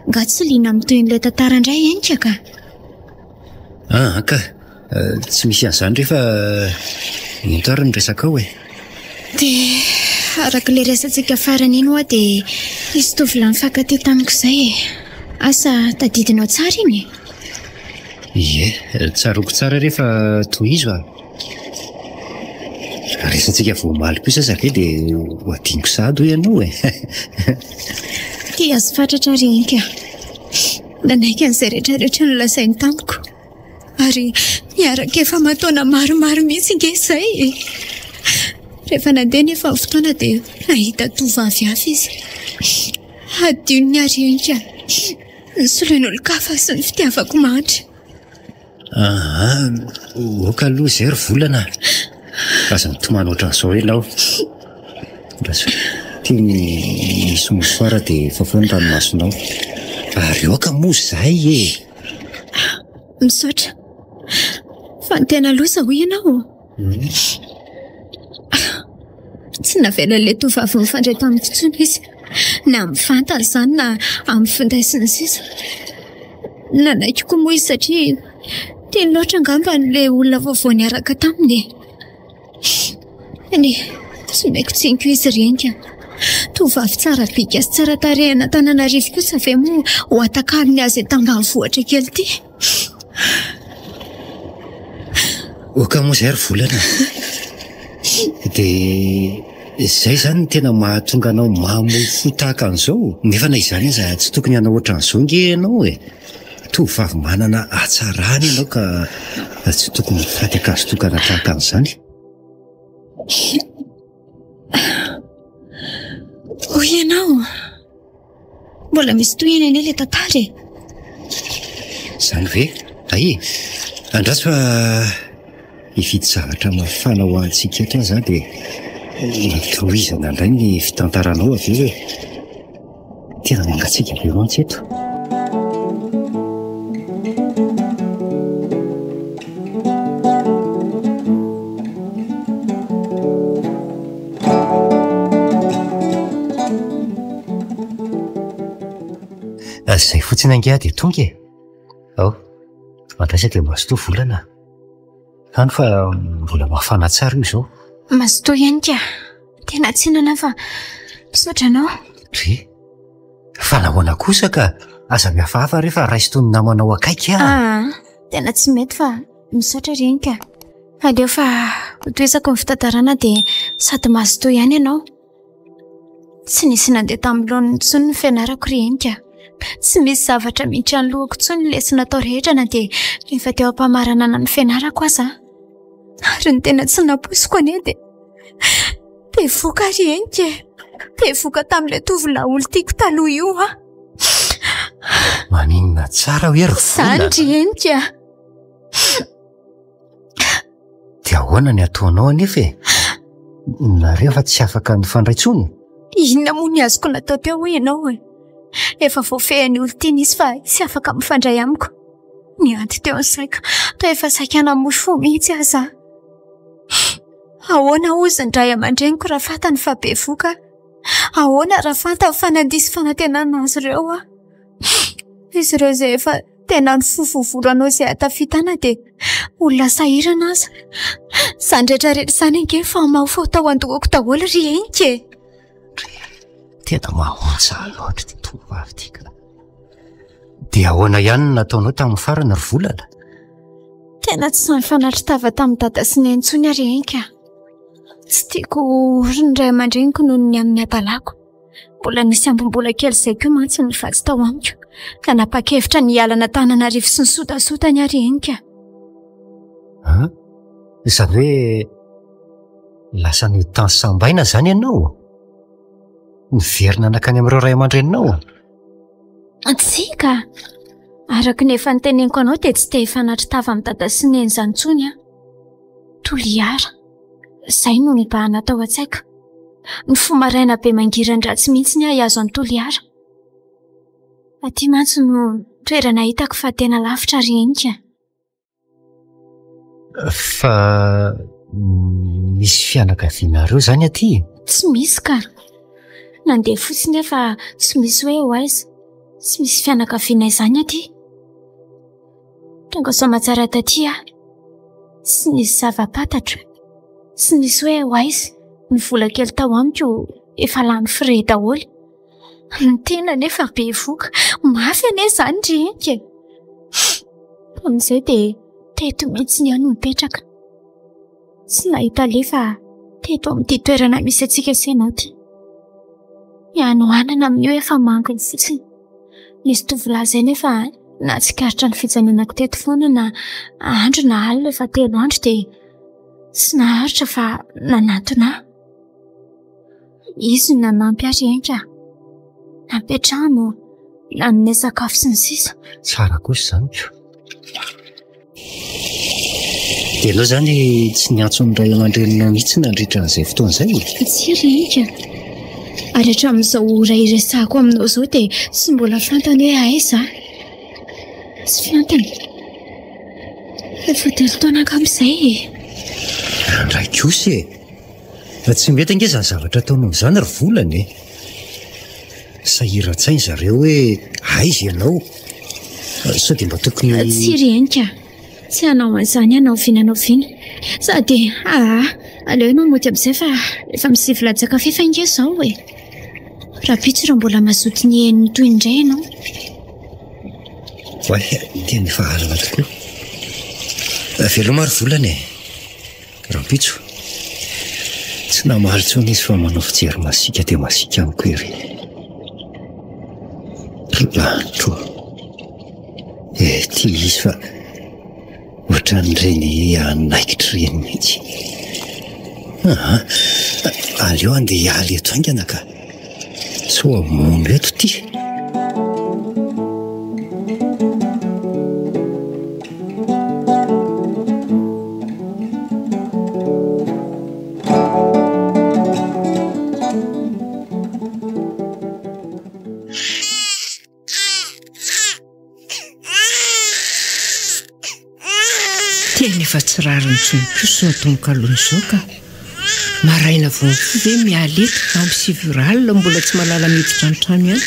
Nga tsy liana amin'ny tohin'ilay tantara indray Henika ka. Aa ka. Tsy misy an'izany re fa ento ary ny resakao e. Dia araka ilay resatsika farany iny ho'a dia nisy tovolahy nifankatia tamiko izay e. Asa tadidinao tsara iny e? Ie, tsaroako tsara re fa tohizo a. Resatsika vao omaly kosa aza ve dia ho adinoko sahady hoy ianao e. Tia azy fatratra ry Henika. Nanaiky an'izay rehetrarehetra nolazainy tamiko. Ary niaraka efa aman-taona maromaro mihitsy ange izay e! Rehefa nandeha nefa ny fotoana dia nahita tovovavy hafa izy. Hadinony ary henika nisoloin'olon-kafa sy ny fitiavako mandry. Aa, ok aloha izay ry volana a! Aza mitomany ohatran'izao ianao. Andraso, ity misy mouchoir dia fafao ny ranomasonao. Ary aoka moa izay e! Misaotra. Fa ny tena loza hoy ianao? Tsy navelan'ilay tovovavy nifandray tamiko intsony izy. Na mivantana izany na amin'ny finday sy ny sisa. Nanaiky koa moa izy satria tiany loatra angamba ilay olona vaovao niaraka taminy e. Eny e, tsy omeko tsiny koa izy ireny ka. Tovovavy tsara bika sy tsara tarehy an'Antananarivo kosa ve moa ho atakalony azy eto ambanivohitra kely ity? Oka moa izay ry volana. Dia Izay izany no tena mahatonga anao mamoy fo tahaka an'izao? Nefa na izany aza tsy tokony hanao ohatran'izao nge ianao e! Tovovavy manana hatsarana ianao ka tsy tokony ho faty ankazo tokana tahaka an'izany. Hoy ianao? Mbola misy tohiny anie ilay tantara e! Izany ve? Hay e! Andraso fa hividy zavatra mafana ho antsika eto aho za dia tohizana indray ny fitantaranao avy eo e! Tena mangatsiaka be mantsy eto. Izay fotsiny ange aho dia tonga e! Ao, andrasa dia mazotoa volana. Hany fa mbola mafana tsara io izao. Mazotoa ihany ka. Tena tsy inona fa misaotra anao. Re, fa nahoana kosa ka? Aza mihafahafa re fa raiso toy ny namanao akaiky aho. Ah, tena tsy mety fa misaotra re ka. Aleo fa hotohizako ny fitantarana dia sady mazotoa ihany ianao. Tsy nisy nandeha tamin'ny laoniny intsony ny fianarako ry Henika. Tsy misy zavatra miditra ny lohako intsony ny lesona atao rehetra na dia rehefa teo am-pamaranana ny fianarako aza. Ary ny tena tsy nampoiziko anie dia bevoka ry Henika e. Bevoka tamin'ilay tovolahy olon-tiako taloha io aho. Maninona tsara hoe ry Izany Vola? ry Henika. Dia ahoana ny ataonao anefa e? Nareo fa tsy afaka nifandray intsony? Inona moa ny azoko natao teo hoy ianao e? Efa voafehin'ny olon-tiana izy fa tsy afaka mifandray amiko. Niady teo ny saiko, toa efa saika namoy fo mihitsy aza aho. Ahoana hozy ny ray aman-dreniko raha fantany fa bevoka aho? Ahoana raha fantany fa nandiso fanantenana azy ireo aho? Izy ireo izay efa Tena nifofo volo anao izay hahatafitana dia olona sahirana aza. Izany rehetra rehetra izany ange efa maofaho tao an-dohako daholo ry Henika e! Tena mahaontsa loatra ity tovovavy ity ka. Dia ahoana ihany no nataonao tamin'ny farany ry Volana? Tena tsy sahy nifanatri-tava tamin'i Dada sy Neny intsony aho ry Henika. Tsy tiako ho ory ny ray aman-dreniko noho ny amin'ny hadalako. Mbola nisy ambim-bola kely izay koa mantsy ny vatsy tao amiko. Nanapa-kevitra ny hiala an'Antananarivo sy ny sotasotany aho ry Henika. An? Izany hoe lasa nody tany Sambaina izany ianao? Niverina nankany amin'ireo ray aman-dreninao? Tsia ka! Araka ny efa noteneniko anao dia tsy te hifanatri-tava amin'i Dada sy Neny izany intsony aho. Toliara. Izay no nibahana tao an-tsaiko. Nifoha maraina be mangiran-dratsy mihitsy aho hihazo an'i Toliara. Aty mantsy no toerana hitako fa tena lavitra ry Henika. Fa misy fianakavianareo izany aty e? Tsy misy ka. Nandeha fotsiny aho fa tsy misy hoe ho aiza. Tsy misy fianakaviana izany aty. Tonga soamatsara taty aho. Tsy nisy zava-pantatro. Tsy nisy hoe ho aiza. Ny vola kely tao amiko efa lany frais daholo. Ny tena anefa bevoka. Mafy anie izany ry Henika e. Tamin'izay dia teto mihitsy aho no nipetraka. Tsy nahita aleha fa teto amin'ity toerana misy antsika sy ianao ity. Ny hanoanana amin'io efa manginy fotsiny. Nisy tovolahy izay nefa nahatsikaritra ny fijanonako teto foana na andro na alina efa telo andro dia tsy naharitra fa nanatona ahy. Izy no nanampy ahy ry Henika. Nampiantrano, nanome sakafo sy ny sisa. Tsara kosa izany ko. Dia ianao izany tsy niantso ny ray aman-dreninao mihitsy nandritra an'izay fotoana izay e? Tsia ry Henika. Ary hatramin'izao ora iresahako aminao izao dia tsy mbola fantany hoe aiza aho. Tsy fantany. Efa telo taona angamba izay e. Randray kosa e! Tsy mety ange izany zavatra ataonao izany ry Volana e! Sahiran-tsaina zareo hoe aiza ianao? Sao dia mba tokony. Tsia ry Henika a! Tsy hanao an'izany aho na oviana na oviana. Sady aa, aleo ianao mody amin'izay fa efa misivy latsaka f'efa ange izao e! Rahampitso raha mbola mazoto ny heno ny tohiny indray ianao. Oay, tena efa alina tokoa. Veloma ry Volana e! Rahampitso. Tsy namaly intsony izy fa manao fijery masiaka dia masiaka amiko ery. Ry lanitro ô! Eh, ity izy fa ohatran'ireny anaikitra ireny mihitsy. Aa, aleo andeha hiala eto haingana ka. Sao hamono eto ity. Tena efa tsy rariny intsony koa izao ataon'i Kalony izao ka. Maraina vao mifoha ve miala eto amin'ny sivy ora alina mbola tsy mahalala miditra an-trano ihany.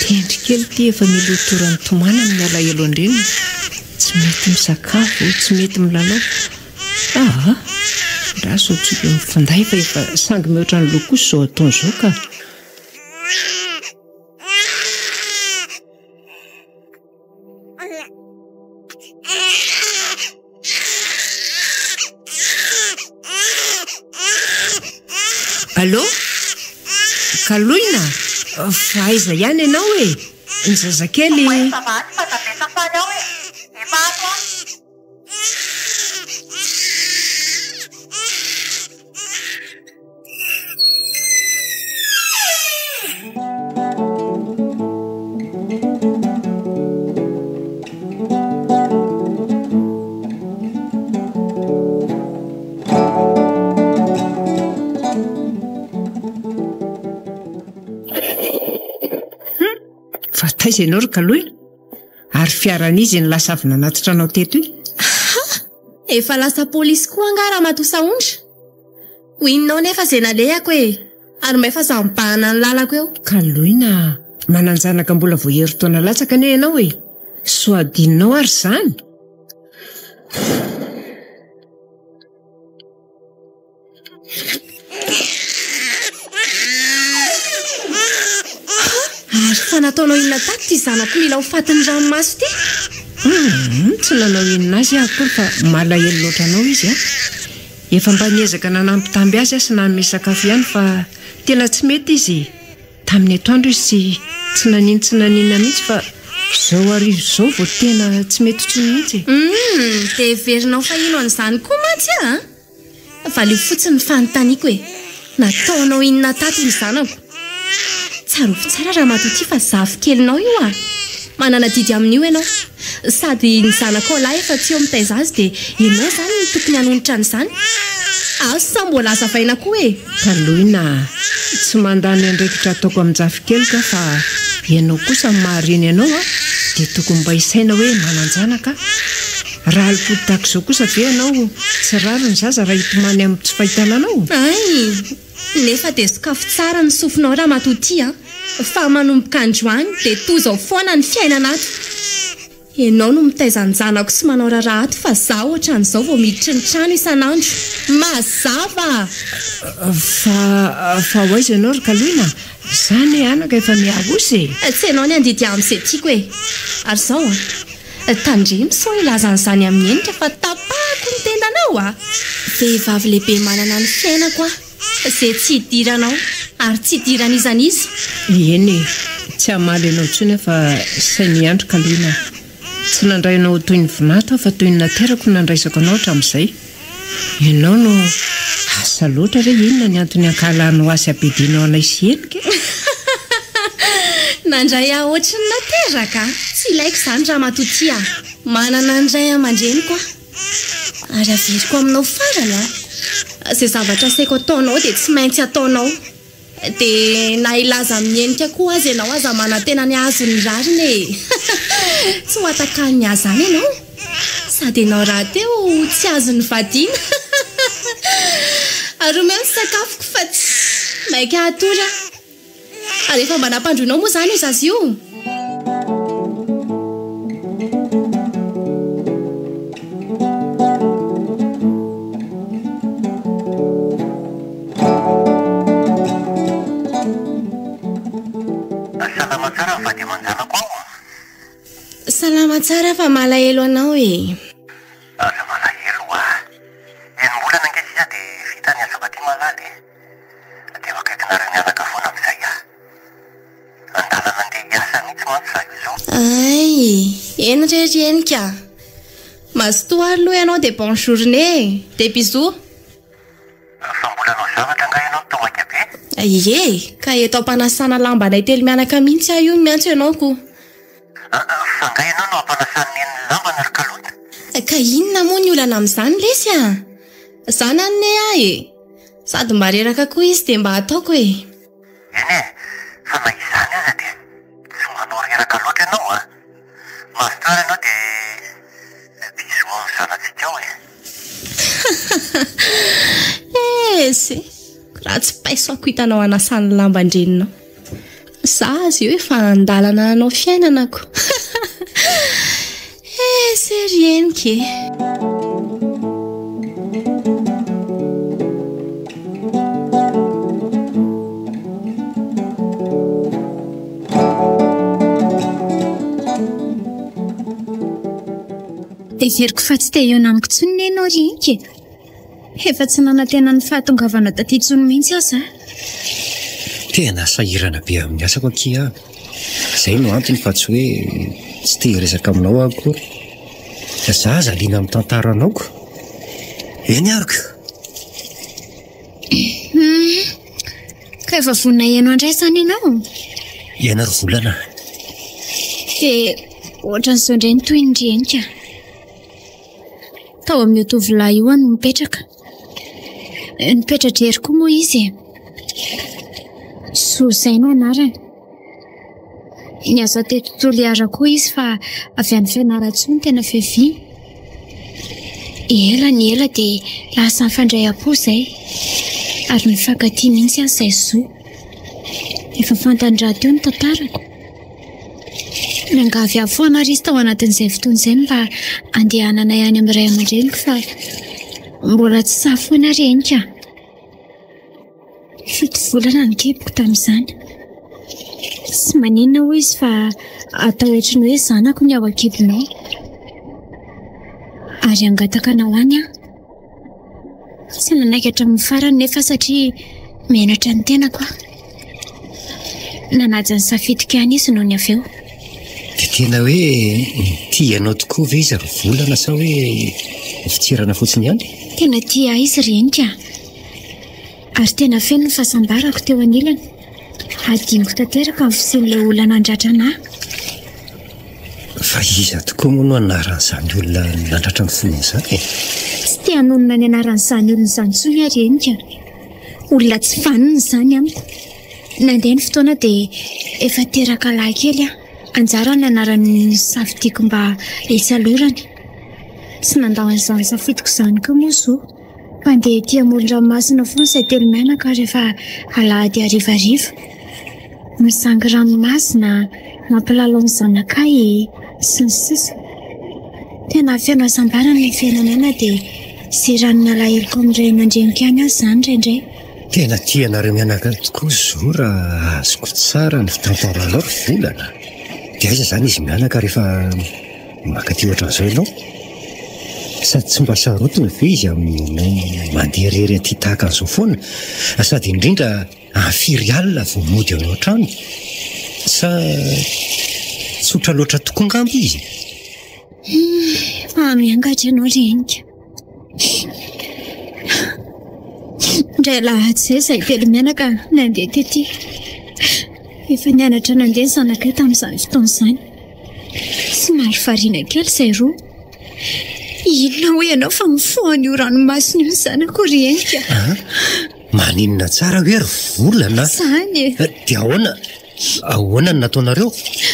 Tendry kely ity efa mila ho toran'ny tomany amin'ny alahelo an-dreniny. Tsy mety misakafo, tsy mety milalao. Aa! Andraso antsoiko amin'ny finday fa efa sangy mihoatra ny loha kosa izao ataony izao ka. Allô? Kaloina? Fa aiza ihany ianao e? Ny zazakely. Fa taiza ianao ry Kaloina? Ary fiaran'iza iny lasa avy nanatitra anao teto iny? Aha! Efa lasa polisy koa angaha Ramatoa Sahondra? Ho inona ao nefa izay nalehako e! Ary may fa za mibahana ny lalako eo. Kaloina a! Manan-janaka mbola vao herintaona latsaka anie ianao e! Soa adinonao ary izany? Ary fa nataonao inona tato ity zanako mila ho fatin'ny ranomaso ity? Humm, tsy nanao inona azy aho akory fa malahelo loatra anao izy an! Efa mba niezaka nanambitamby azy aho sy nanome sakafo ihany fa tena tsy mety izy e! Tamin'ny atoandro izy tsy tsy nanin tsy naninona mihitsy fa izao hariva izao vao tena tsy mety intsony mihitsy e! Humm, dia heverinao fa hino an'izany koa mantsy aho an! Valio fotsiny ny fanontaniako e! Nataonao inona tato ry zanako? Tsarovy tsara ramatoa ity fa zafikelinao io a! Manana adidy amin'io ianao. Sady ny zanakao lahy efa tsy eo mitaiza azy dia ianao izany no tokony hanonitra an'izany. Asa mbola hazavaina koa e! Kaloina a! Tsy mandà ny andraikitra ataoko amin-jafikeliko aho fa ianao kosa amin'ny maha reny anao a! dia tokony mba hisaina hoe manan-janaka aho. Raha alipody tahaka izao kosa ve ianao tsy rariny zaza raha hitomany amin'ny tsy fahitana anao? Hay! Nefa dia sokafy tsara ny sofinao ramatoa ity a! Fa manomboka androany dia toa izao foana ny fiainana ato. Ianao no mitaiza an-janako sy manao raharaha ato fa za ohatran'izao vao miditry ny trano isan'andro. Mazava! Fa fa ho aiza ianao ry Kaloina? Za anie anaka efa mihaosa e! Tsy ianao ny handidy ahy amin'izay tiako e! Ary izao an! Tandremo sao hilaza an'izany amin'i Henika fa tapahako ny tendanao a! Vehivavy lehibe manana ny fiainako aho, izay tsy idiranao ary tsy idiran'iza n'iza. Eny e, tsy hamaly anao intsony aho fa saino hiandry Kaloina a! Tsy nandray anao ho toy ny vinanto aho fa toy ny naterako no nandraisako anao hatramin'izay. Ianao no asa loatra re inona ny antony ankahalanao ahy sy abedianao anay sy Henika e? Nandray ahy ohatry ny nateraka? Tsy ilaiko izany ramatoa ty a! Manana ny ray aman-dreniko aho. Ary averiko aminao farany an! Izay zavatra asaiko ataonao dia tsy maintsy ataonao. Dia na hilaza amin'i Henika koa aza ianao aza manantena ny hahazo ny rariny e! Tsy ho atakan'ny ahy izany ianao. Sady ianao rahateo tsy azony vadiana. Ary omeo ny sakafoko fa tsy maika hatory aho. Ary efa mba nampandroinao moa izany io zaza io? Salama tsara ny vady aman-janako ao. Salama tsara fa malahelo anao e. Aza malahelo hoa. Enim-bolana ange sisa dia vita ny asa. Eny re ry Henika a! Mazotoa ary aloha ianao dia bonne journée e! Dia bisous! Fa mbola hanao zavatra angaha ianao no tao maika be? Ie, ka eto am-panasana lambanay telo mianaka mihitsy aho io no miantso ianao ko. Fa angaha ianao no ampanasan'i Neny ny lambany ry Kalota? Ka inona moa ny olana amin'izany lesy a! Zanany ne aho e! Sady mba reraka koa izy dia mba ataoko e! Eny e, fa na izany aza dia tsy manao reraka loatra ianao a! Mazotoa ary ianao dia bisous amin'ny zanatsika ao e! Esy! Raha tsy paiso ako hitanao hanasany lamban-dreninao. Za aza io efa an-dalana hanao fiainana ko. Esy ry henika e! Heveriko fa tsy te hihaona amiko intsony ne ianao ry Henika e! Efa tsy nanantena ny fahatongavana taty intsony mihitsy aho za. Tena sahirana be amin'ny asako akia aho. Izay no antony fa tsy hoe tsy te hiresaka aminao aho akory. Za aza liana amin'ny tantaranao ko. Eny ary ko. Hum. Ka efa vonona hihaino indray izany ianao? Hihaino ry volana. Dia ohatran'izao indray ny tohiny ry Henika. Tao amin'io tovolahy io aho no nipetraka. Nipetra-drery koa moa izy e. Zo izay no anarany. Niasa teto Toliara koa izy fa avy any Fianarantsoa no tena fiaviany. Ela ny ela dia lasa nifandray am-po izay. Ary nifankatia mihitsy aza izay Zo. Efa fantany rahateo ny tantarako. Niangavy ahy foana ary izy tao anatin'izay fotoana izay mba handehananay any amin'ny ray aman-dreniko fa mbola tsy sahy foana ry Henika. Fito volana ny kiboko tamin'izany. Tsy maninona hoy izy fa atao ohatry ny hoe zanako ny ao an-kibonao. Ary hangataka anao any aho. Tsy nanaiky hatramin'ny farany nefa satria menatra ny tenako aho. Nanaja ny safidiko ihany izy nony avy eo. Dia tena hoe tia anao tokoa ve izy ry Volana sa hoe fitsirana fotsiny ihany? Tena tia ahy izy ry Henika a! Ary tena feno ny fahasambarako teo anilany. Hadinoko tanteraka ny fisian'ilay olona nandratra anà. Fa iza tokoa moa no anaran'izany olona nandratra ny fony izany e? Tsy te hanonona ny anaran'izany olona izany intsony aho ry Henika. Olona tsy vanona izany amiko. Nandeha ny fotoana dia efa teraka lahy kely aho. Anjara ny anaran'ny safidiako mba hitsalorany. Tsy nandao an'izany safidiko izany koa moa Zo. Mpandeha ety amoron-dranomasina foana izay telo mianaka rehefa alahady harivariva. Mizangy ranomasina, mampilalao ny zanakay sy ny sisa. Tena feno hasambarana ny fiainanay na dia zeran'ny alaheloko amin'ny ray aman-dreniko ihany aza izany indraindray. Tena tia anareo mianaka tokoa Zo raha azoko tsara ny fitantaranao ry Volana. Dia aiza izany izy mianaka rehefa Mankaty ohatran'izao ianao? Sady tsy mba sarotiny ve izy aminao mandeha irery aty tahaka an'izao foana? Sady indrindra amin'ny firy alina vao mody ao an-trano? Sa tsotra loatra tokoa angamba izy? Hum, miangatra ianao ry Henika. Indray alahady izay izahay telo mianaka nandeha tety. Efa nianatra nandeha ny zanakay tamin'izany fotoana izany. Somary variana kely izay roa. Inona hoy ianao fa mifoha an'io ranomasina io ny zanako ry Henika? Ah, maninona tsara hoe ry Volana? Izany e. Eh, dia ahoana? Ahoana no nataonareo?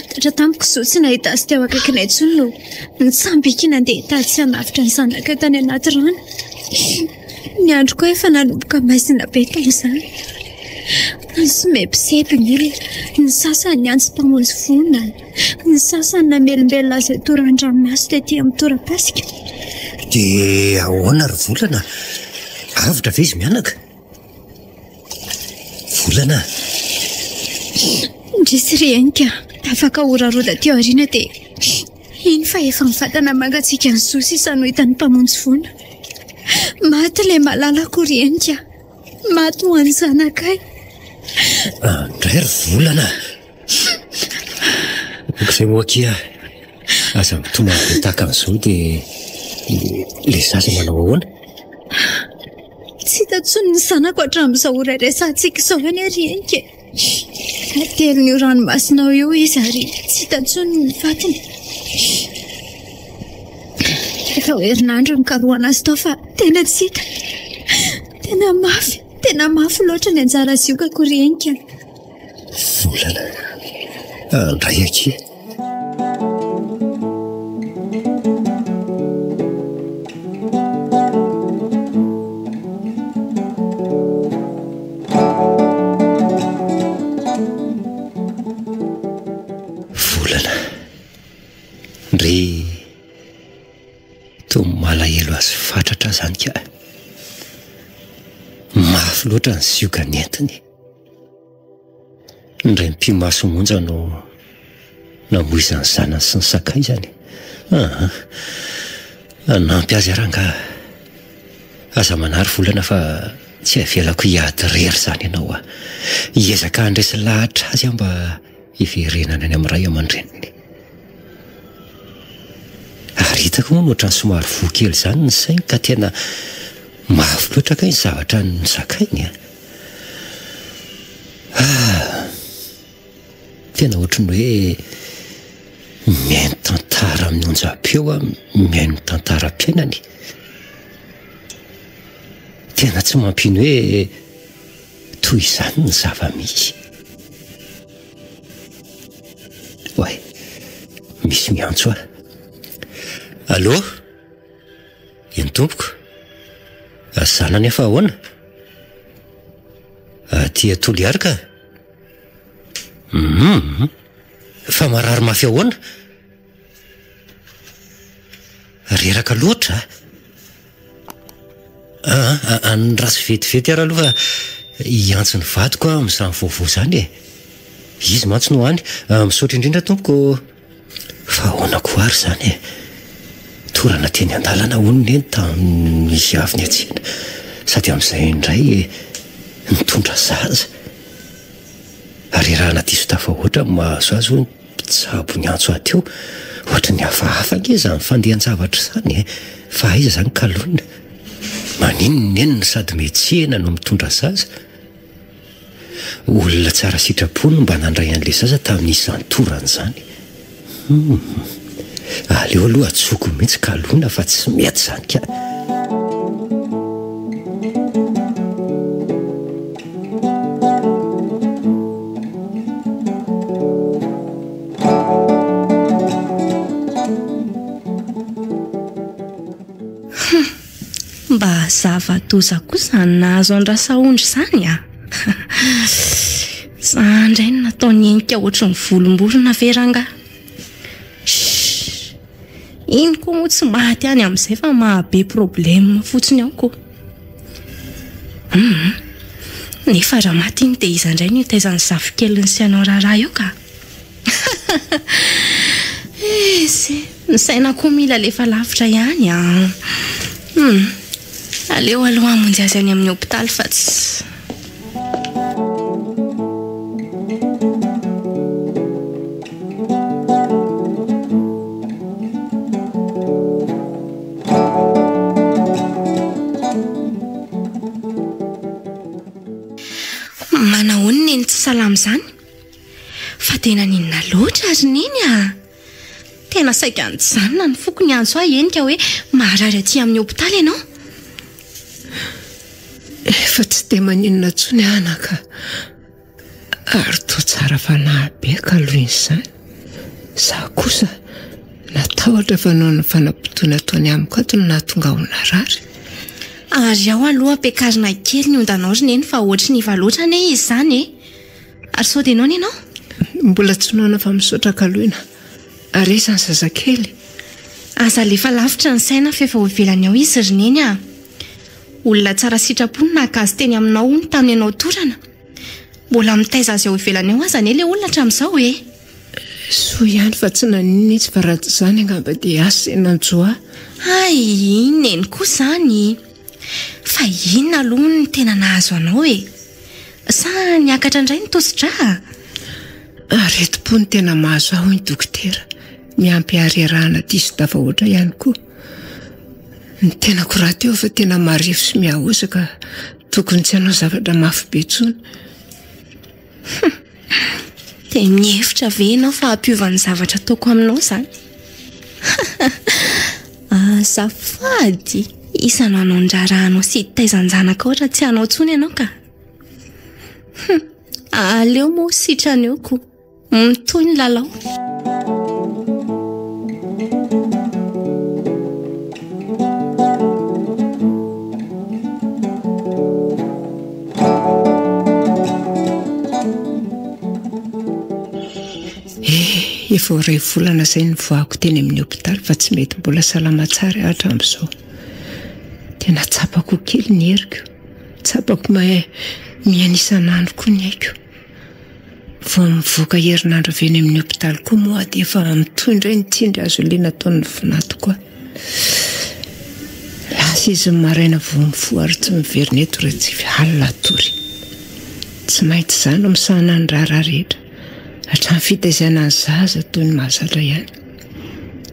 Tratra tampoka izaho tsy nahita azy teo akaikinay intsony no nitsambiki nandeha hitady sy hanavotra ny zanakay tany anaty rano. Ny andro koa efa nanomboka maizina be tamin'izany. Nisomebiseby ny olona, ny sasany niantso mpamonjy voina, ny sasany namelombelona azy toran-dranomaso tety amin'ny tora-pasika. Dia ahoana ry Volana? Avotra ve izy mianaka? Volana? Indrisy ry Henika, afaka ora roa taty aoriana dia iny fa efa ny vatana mangatsiakan'i Zo sisa no hitan'ny mpamonjy voina. Maty ilay malalako ry Henika. Maty ho an'ny zanakay. Andray ry volana. Aoka izay moa akia. Aza mitomany be tahaka an'izao dia ilay zaza manao ahoana? Tsy hita intsony ny zanako hatramin'izao ora iresahantsika izao anie ry Henika e. Atelin'io ranomasinao io izy ary tsy hita intsony ny fatiny. Efa ho herinandro nikarohana azy tao fa tena tsy hita. Tena mafy, tena mafy loatra ny anjara ziokako ry Henika. Volana andray akia. Volana. Ndry toa malahelo azy fatratra aho zany ka. Mafy loatra ny zioga nentiny. Ny raim-pimaso monja no namoizany zanany sy ny sakaizany. Aa! Hanampy azy aho rangaha. Aza manary volana fa tsy avelako hiady irery izany ianao a! Hiezaka handresy lahatra azy aho mba hiverenany any amin'ny ray aman-dreniny. Ary hitako moa ny ohatran'ny somary voa kely izany ny sainy ka tena mafy loatra kay ny zavatra nozakainy a! Ah! Tena ohatry ny hoe mihaino tantara amin'ny onjam-peo aho, mihaino ny tantaram-piainany. Tena tsy mampino hoe toy izany ny zava-misy. Oay, misy miantso ahy. Allô? Eny tompoko. Zana anefa ahoana? Aty Toliara ka. Hum. Fa marary mafy ahoana? Reraka loatra? Aa, andraso vetivety ary aloha fa hiantso ny vadiko aho amin'izany vaovao izany e. Izy mantsy no any. Misaotra indrindra tompoko ô. Fa ahoana koa ary izany e? Torana teny an-dalana hono neny tamin'izy avy niantsena. Sady amin'izay indray nitondra zaza. Harerahana diso tafahoatra no mahazo azy hoy ny mpitsabo niantso ahy teo. Ohatry ny hafahafa ange izany fandehan-javatra izany e! Fa aiza izany Kalona? Maninona neny no sady miantsena no mitondra zaza? Olona tsara sitrapo no mba nandray an'ilay zaza tamin'izany torana izany. Humm. Aleo aloha antsoiko mihitsy Kalona fa tsy mety izany ka. Humm. Mba zava-doza koa izany nahazo an-dRasaondry izany a! Za indray no nataony henika ohatry ny volom-borona ve rangahy? Shh! Iny koa moa tsy maty any amin'izay fa mahabe problème fotsiny ao ko. Hum! Nefa raha maty iny dia iza indray no hitaiza ny zafikeliny sy hanao raharaha eo ka? Esy e! Ny saina koa mila alefa lavitra ihany an! Hum! Aleo aloha hamonjy azy any amin'ny hopitaly fa tsy. Manahoana neny tsy salama izany? Fa dia naninona loatra ry Neny a! Tena saika nijanona ny foko niantso ahy henika hoe marary aty amin'ny hopitaly ianao. Efa tsy dia maninona intsony aho anaka. Ary toa tsara fanahy be kaloha iny izany. Izaho kosa natahotra fa noho ny fanampotoana ataony amiko ato no nahatonga ahy ho narary. Ary ao aloha ampiakarina kely ny ondanao ry Neny fa ohatry ny iva loatra anie izy izany e! Ary sao dia noana ianao? Mbola tsy noana fa misaotra kaloina. Ary aiza ny zazakely? Aza alefa lavitra ny saina fa efa ho ivelany ao izy ry Neny a! Olona tsara sitrapo no naka azy teny aminao hono tamin'ny ianao torana. Mbola mitaiza azy ao ivelany ao aza anie ilay olona hatramin'izao e! Soa ihany fa tsy naninona izy fa raha tsy izany angamba dia asa izay nanjo ahy. Hay, Neny koa izany! Fa inona aloha no tena nahazo anao e? Sa niakatra indray ny tosi-drà? Aretim-po no tena mahazo ahy hoy ny dokotera. Miampy harerahana diso tafahoatra ihany koa. Ny tenako rahateo efa tena marefo sy mihaosa ka tokony tsy hanao zavatra mafy be intsony. Hum! Dia mihevitra ve ianao fa hampiova ny zavatra ataoko aminao izany? Azafady! Iza no hanao ny raharahanao sy hitaiza ny zanakao raha tsy hanao intsony ianao ka? Hum! Aleo moa sitrana eo ko! Mitohy ny lalao. Eh, efa ho iray volana izay nivoahako teny amin'ny hopitaly fa tsy mety mbola salama tsara aho hatramin'izao. Tena tsapako kely ny heriko. Tsapako mahay miaina isan'andro koa ny aiko. Vao mivoaka herinandro avy eny amin'ny hopitaly koa moa aho dia efa mitohy indray ny tsindry hazo lena ataon'ny vinantoko ahy. Lasa izy ny maraina vao mifoha ary tsy miverina eto raha tsy alina hatory. Tsy maintsy izaho no misahana ny raharaha rehetra, hatramin'ny fitaizana ny zaza toy ny mahazatra ihany.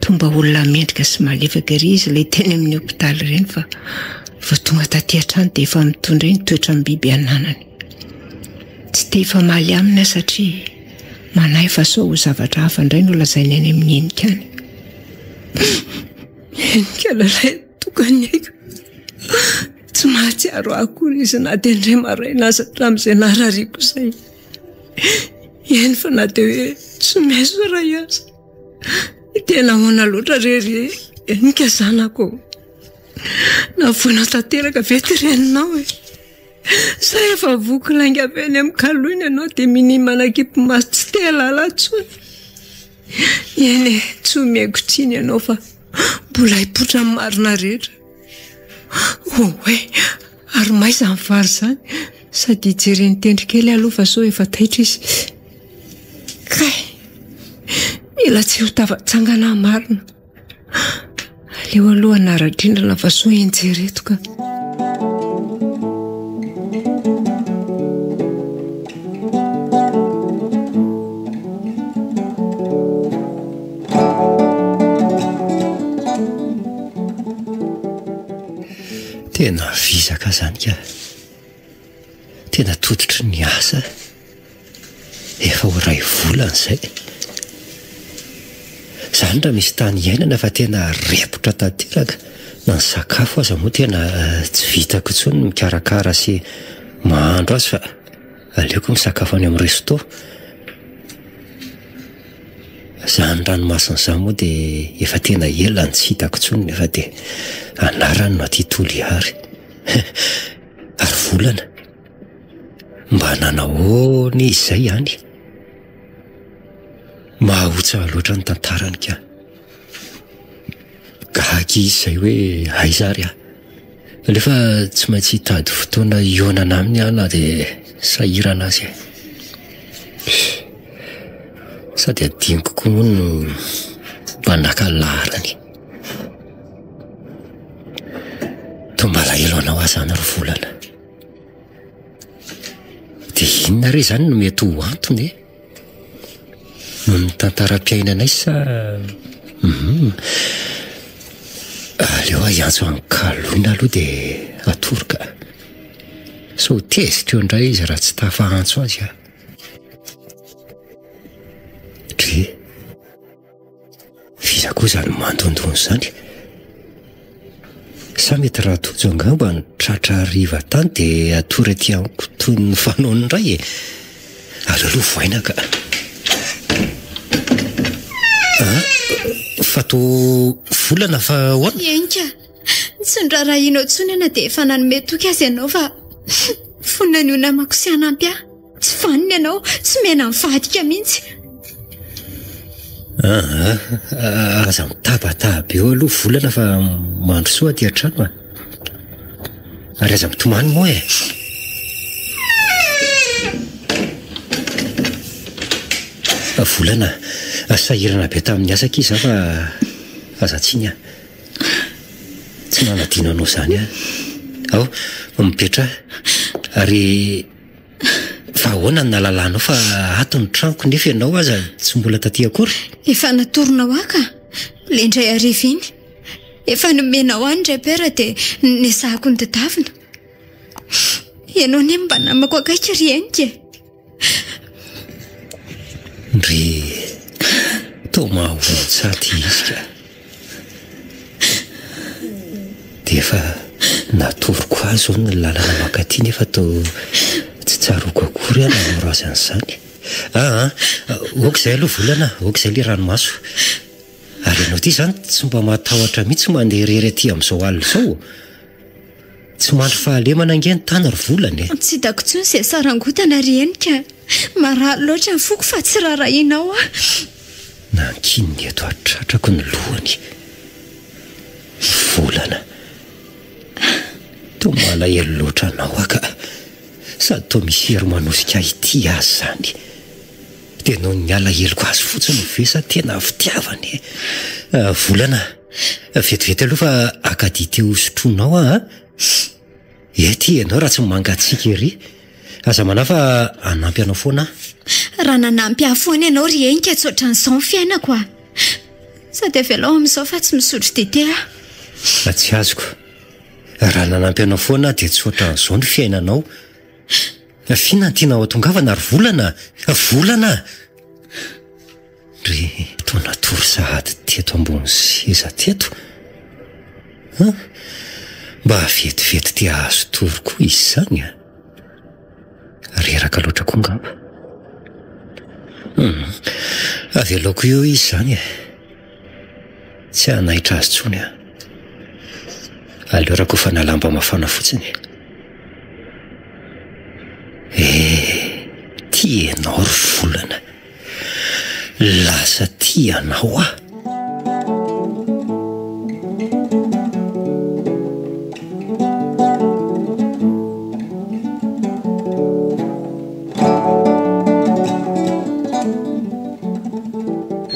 Toa mba olona mendrika sy malefaka ery izy ilay teny amin'ny hopitaly ireny fa vao tonga taty an-trano dia efa mitondra iny toetram-biby ananany. Tsy te hifamaly aminy aho satria manahy fa sao ho zavatra hafa indray no lazainy any amin'ny henika any. Henika lalahy tokany aiko. Tsy mahatsiaro ahy akory izy na dia indray maraina aza hatramin'izay narariako izay. Eny fa na dia hoe someso iray aza. Tena ahoana loatra re ry henika zanako ô. Nafoinao tanteraka ve ity reninao e? Sa efa voky lainga avy any amin'ny kaloina ianao dia minia manakipy maso tsy te hahalala intsony? Eny e, tsy omeko tsiny ianao fa mbola hipoitra ny marina rehetra. Oay, ary may izany vary izany. Sady hijeren'i Tendry kely aloha fa sao efa taitra izy. Kay! Mila tsy ho tafatsangana aho marina. Aleo aloha hanara-drindrana fa soa hianjera eto ka. Tena vizaka zany ka. Tena tototry ny asa. Efa ho iray volana izay. Izany raha misy tany iainana fa tena repotra tanteraka. Na ny sakafo aza moa tena tsy vitako intsony ny mikarakara sy mahandro azy fa aleoko misakafo any amin'ny resto. Izany ranomasina izany moa dia efa tena ela no tsy hitako intsony nefa dia anarany no aty Toliary. Ary volana. Mba nanahoana izy izay ihany? Mahaotsa loatra ny tantarany ka. Gaga izy izay hoe aiza ary aho. Nefa tsy maintsy hitady fotoana hihaonana aminy aho na dia sahirana aza e. Sady adinoko koa moa no mba naka ny laharany. Toa malahelo anao aho izany ry volana. Dia inona re izany no mety ho antony e? Noho ny tantaram-piainanay sa... Hum. Aleo aho hiantso an'i Kaloina aloha dia atoro ka. Sao ho tezitra eo indray izy raha tsy tafa-antso azy aho. Dry. F'iza koa izany mandondona izany? Sa mety Ratojo angamba no tratra hariva tany dia hatory aty amiko toy ny fanaony indray e? Aleo aloha vohaina ka. Ah, fa toa volana fa ahoana? Eny ka, tsy noraharahianao intsony aho na dia efa nanome toky aza ianao fa vonona ny ho namako sy hanampy ahy. Tsy vanona ianao, tsy mena mivadika mihitsy. Aa, aza mitabataba be eo aloha volana fa mandrosoa aty an-trano a. Ary aza mitomany moa e. Volana, sahirana be tamin'ny asa akia izaho fa aza tsiny aho. Tsy nanadino anao izany aho. Ao, mipetraha. Ary. Fa ahoana no nahalalanao fa ato ny tranoko nefa ianao aza tsy mbola taty akory? Efa natoronao ahy ka, le indray hariva iny. Efa nomenao ahy ny repère dia nezahako notadiavina. Ianao anie mba namako akaiky ry Henika e! Ndry, toa mahaontsa ty izy ka. Dia efa natoroko azy izao ny lalana mankaty nefa toa tsy tsaroako akory aho nanoro azy an'izany. Aa, ok izay aloha volana, ok izay ilay ranomaso. Ary ianao ity izany tsy mba matahotra mihitsy mandeha irery aty amin'izao alina izao? Tsy mandry fahalemana ange ny tany ry volana e! Tsy hitako intsony izay sarangotana ry Henika a! Marary loatra ny foko fa tsy raharahianao aho. Nankininy eto an-tratrako ny lohany. Volana. Toa malahelo loatra anao aho ka. Sady toa misy hery manosika ahy hitia azy izany. Dia noho ny alaheloko azy fotsiny ve sa tena fitiavana e? Volana, vetivety aloha fa haka dite ho sotroinao aho a! Ety ianao raha tsy mangatsiaka ery. Aza manahy fa hanampy anao foana aho. Raha nanampy ahy foana ianao ry Henika tsy ohatran'izao ny fiainako a! Sady avelao amin'izao fa tsy misotro dite aho. Tsy azoko. Raha nanampy anao foana aho dia tsy ohatran'izao ny fiainanao. F'inona no tianao hatongavana ry Volana a! Volana a! Ndry toa natory sahady teto ambony seza teto an! Mba vetivety te hahazo tory koa izy izany an! Reraka loatra koa angamba. Hum, avelako eo izy izany e! Tsy hanaitra azy intsony aho. Aleo rakofana lamba mafana fotsiny. Eh, tia ianao ry volana. Lasa tia anao aho.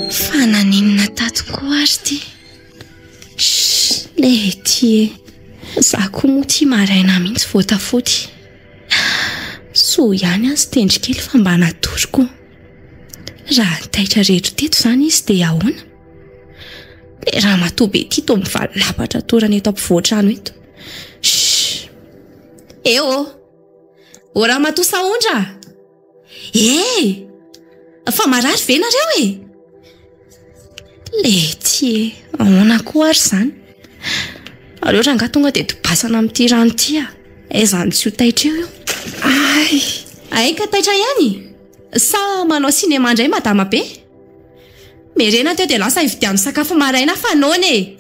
Fa naninona tato koa ary ty? Shh, lety e. Za koa moa ty maraina mihitsy vao tafody. Soa ihany azy tendry kely fa mba natory koa. Raha taitra reto teto izany izy dia ahoana? Le ramatoa be ty toa mivalapatra torana eto ampovoan-trano eto. Shh. Eo ô. Ô ramatoa Sahondra! E! Fa marary ve nareo e? Lety e, ahoana koa ary izany? Aleo rangahy tonga dia tobasana amin'ity rano ity a! Aiza no tsy ho taitra eo io? Ay! Ay ka taitra ihany? Sa manao cinéma indray madama be? Merena teo dia lasa hividiano sakafo maraina fa noana e!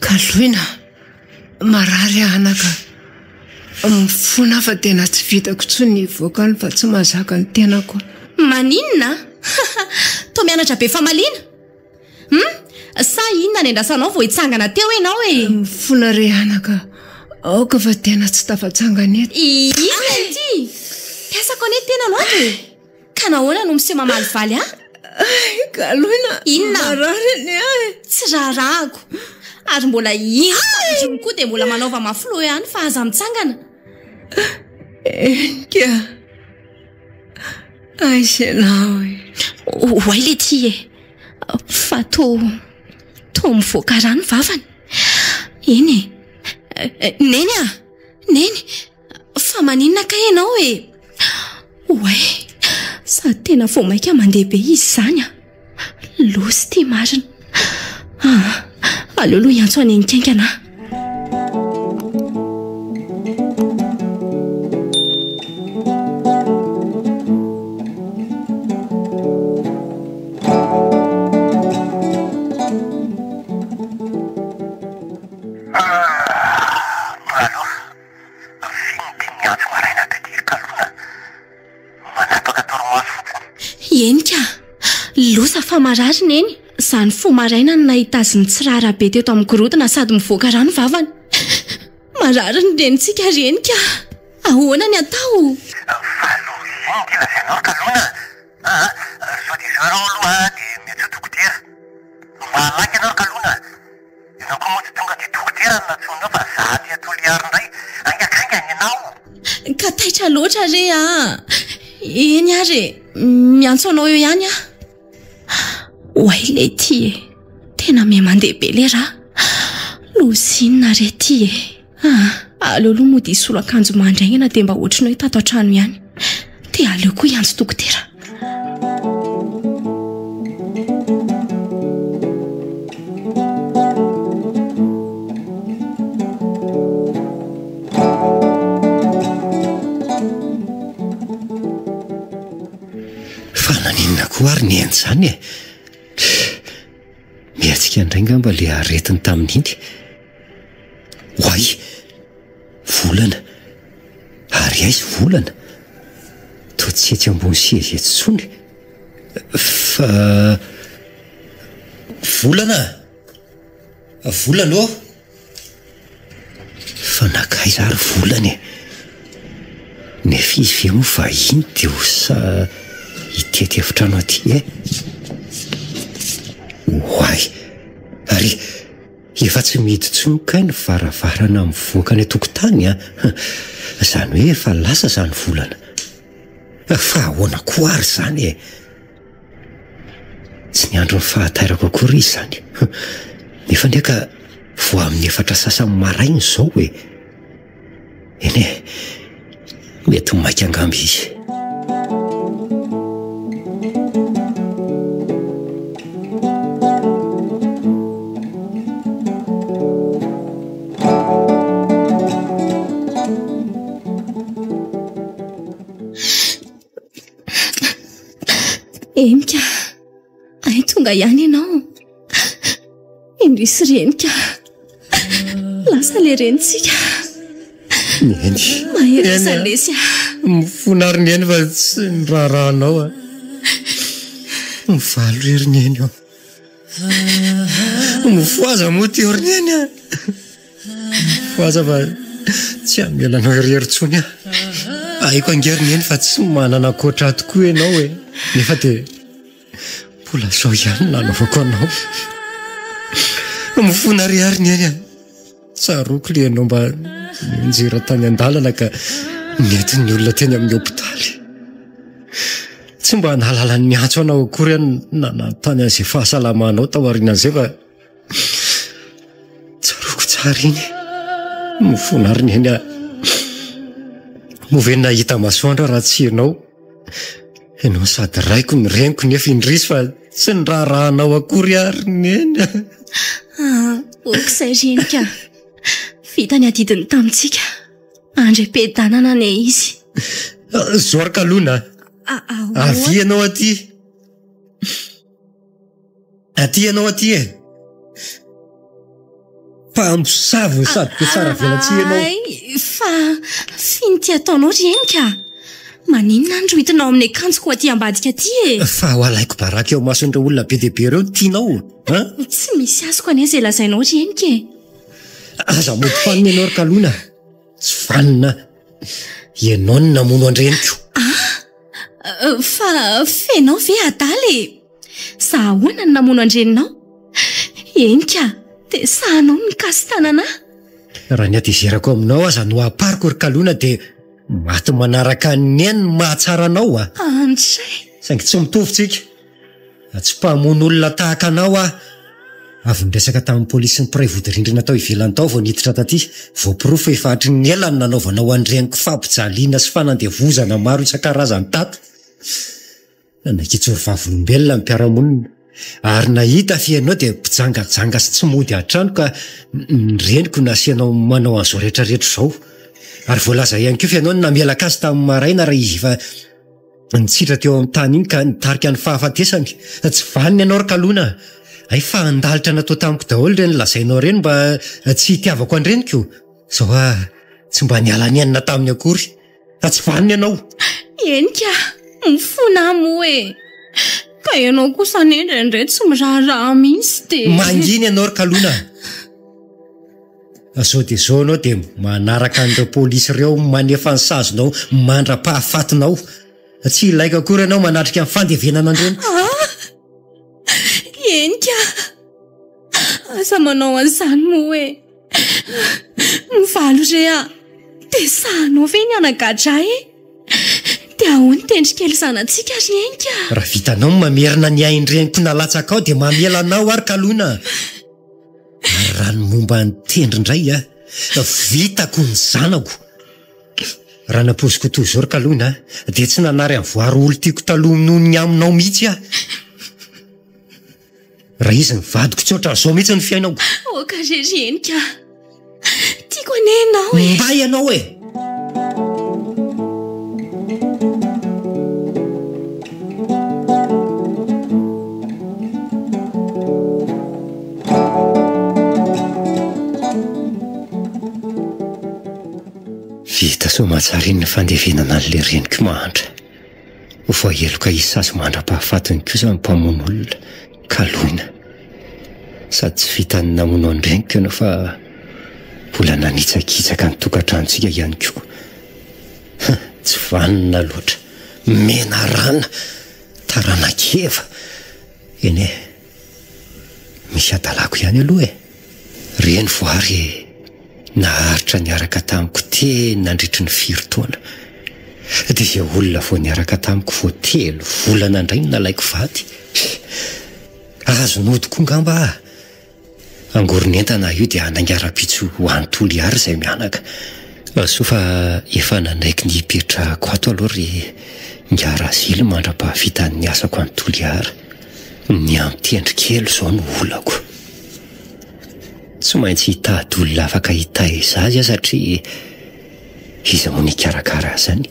Kaloina, marary aho anaka. Mifona aho fa tena tsy vitako intsony ny hivoaka any fa tsy mahazaka ny tenako. Maninona? Toa mianatra be famaliana? Hum? Sa inona ny andrasanao vao hitsangana teo ianao e? Mifona re anaka, aoka fa tena tsy tafatsangana eto. Inona ity? Mpiasako anie tena no ato e! Ka nahoana no miseho mamalivaly ahy? Kaloina, Inona? marary anie ahy e. Tsy raharahako. Ary mbola iny fandroany koa dia mbola manaova mafy loha ihany fa aza mitsangana. Henika, aiza ianao e? Oay letia e! Fa toa toa mivoaka rà ny vavany. Eny e! Neny a! Neny! Fa maninona kay ianao e? Oay, sady tena vao mainka mandeha be izy izany an! Loza ity marina. Aa, aleo aloha hiantso an'i Heninkaingana aho. Allo. F'inona ity miantso maraina be ity ry Kalona? Manapaka torimaso fotsiny. Eny ka! Loza fa marary Neny. Izany fo maraina no nahita azy nitsirara be teto amin'ny gorodona sady mivoaka rà ny vavany. Marary ny renintsika ry Eny ka! Ahoana ny atao? Fa loza inona ity lazainao ry Kalona a? Sao dia izao ianao aloha dia miantsoa dokotera. Malaky ianao ry Kalona. Ianao koa moa tsy tonga dia dokotera no nantsoinao fa za aty Toliary indray. Haingakaingana ianao. Ka. Ka taitra loatra re ah! Eny ary e, miantso anao eo ihany aho. Oay lety e, tena miha mandeha be le rà. Loza inona re ty e? Ah, aleo aloha mody hisolo akanjo mandry haingana dia mba ohatry ny hoe tato an-trano ihany. Dia aleo koa hiantso dokotera. Fa naninona koa ary ny an'izany e? Mihetsika indray angamba ilay aretiny tamin'iny. Oay! Volana! Ary aiza volana? Toa tsy etsy ambony seza etsy intsony. Fa. Volana! Volana ô! Fa nankaiza ary volana e? Nefa izy ve moa vahiny dia ho sahy hitety efitrano aty e? Oay! Ary efa tsy mihidy intsony kay ny varavarana mivoaka any an-tokotany an! Izany hoe efa lasa izany volana. Fa ahoana koa ary izany e? Tsy niandry ny fahatairako akory izy izany. Nefa anie ka vao amin'ny efatra sasany maraina izao e! Eny e, mety maika angamba izy. Henika, hay tonga ihany ianao. Indrisy ry Henika, lasa ilay renintsika. Neny. Mahereza lesy a. Mifona ry Neny fa tsy niraharaha anao a. Mivalo re ry Neny ô. Mifohaza moa ty ry Neny a. Mifohaza fa tsy hamela anao irery intsony aho. Haiko ange ry Neny fa tsy manana ankoatra ahy tokoa ianao e. Nefa dia mbola izao ihany no nanaovako anao. Mifona re ary Neny a. Tsaroako ilay ianao mba nianjera tany an-dalana ka nentin'ny olona teny amin'ny hopitaly. Tsy mba nahalala ny niantso anao akory aho na nanontany an'izay fahasalamanao tao aorianan'izay fa Tsaroako tsara iny. Mifona ry neny ah. Moa ve nahita masoandro aho raha tsy ianao? Ianao sady raiko no reniko nefa indrisy fa tsy niraharahanao akory aho ry neny ah. Ah, ok izay reniko ah. Vita ny adidiny tamintsika. Andry am-piadanana anie izy. Zao ry Kalona. Avia ianao aty. Aty ianao aty e! Mpamosavy no sady be tsara velatsihy ianao. Ay, fa f'ino ty ataonao ry Henika? Maninona no rohitinao amin'ny akanjoko aty ambadika aty e? Fa ho alaiko baraka eo imason'ireo olona be dia be ireo ny tianao an? Tsy misy azoko anie izay lazainao ry Henika e! Aza mody fanina ianao ry Kalona. Tsy vanona. Ianao no namono an-dreniko. Ah! Fa f'enao ve adala e? Sa ahoana no namono an-dreninao? Eny ka, dia sahanao ny nikasi-tanana ahy. Raha ny hatezerako aminao aza no ampariko ry Kalona dia maty manaraka an'i Neny ny mahatsara anao a! Andray! Saingy tsy mitovy tsika. Tsy mpamono olona tahaka anao aho. Avy niresaka tamin'ny polisy mpiray vodirindrina tao ivelany tao vao niditra taty. Voaporofo fa efa hatry ny ela no nanaovanao an-dreniko fampijaliana sy fanandevozana maro isan-karazany tato. Nanaiky hijoro vavolombelona ny mpiara-monina ary nahita fa ianao dia mpijangajanga sy tsy mody an-trano ka ny reniko no nasianao manao an'izao rehetra rehetra izao. Ary voalaza ihany koa fa ianao no namelaka azy tamin'ny maraina raha izy efa nitsitra teo amin'ny tany iny ka nitarika ny fahafatesany. Tsy vanona ianao ry Kalona a! Hay fa handalitra natao tamiko daholo ireny lazainao ireny mba tsy hitiavako an-dreniko. Izao aho tsy mba niala nenina taminy akory. Fa tsy vanona ianao. Eny ka, mifona aho moa e. Ka ianao kosa anie indraindray tsy miraharaha mihitsy dia. Mangina ianao ry Kalona a. Zao dia zao ianao dia manaraka an'ireo polisy ireo manefa ny sazinao mandra-pahafatinao. Tsy ilaiko akory ianao manatrika ny fandevenana an-dreniko. Ah! Eny ka. Aza manao an'izany moa e. Mivalo re a. Dia sahanao ve ny hanagadra ahy e? Dia ahoana tendry kely zanatsika ry Henika a? Raha vitanao ny mamerina ny ain-dreniko nalatsakao dia mamela anao aho ry Kaloina a! Ary raha ny momba an'i Tendry indray a, vitako ny zanako. Raha nampoiziko toy izao ry Kaloina a, dia tsy nanary an'i Voary olon-tiako taloha noho ny aminao mihitsy aho. Raha izy ny vadiko tsy ohatran'izao mihitsy ny fiainako. Aoka re ry Henika a! Tiako anie ianao e! Mbay ianao e! Vita soamantsara iny ny fandevenana an'ilay reniko mahantra. Ho voaheloka hisazy mandra-pahafatiny kosa ny mpamono olona, kaloina. Sady tsy vitan'ny namono an-dreniko ianao fa mbola nanitsakitsaka ny tokantranontsika ihany koa. Huh, tsy vanona loatra. Menarana! Taranak'Eva! Eny e, misy hadalako ihany aloha e! Reny voary e! Naharitra niaraka tamiko teny nandritry ny firy taona. Dia izay olona vao niaraka tamiko vao telo volana indray no nalaiko vady. Azon'ody koa ngamba aho. Angoron'entana io dia hanainga rahampitso ho any Toliara izay mianaka. Soa fa efa nanaiky ny hipetrahako ato aloha ry Ingahy Razily mandra-pahavitan'ny asako any Toliara. Ny ampy-tendry kely izao no olako. Tsy maintsy hitady olona afaka hitaiza azy aho satria iza moa no hikarakara azy any?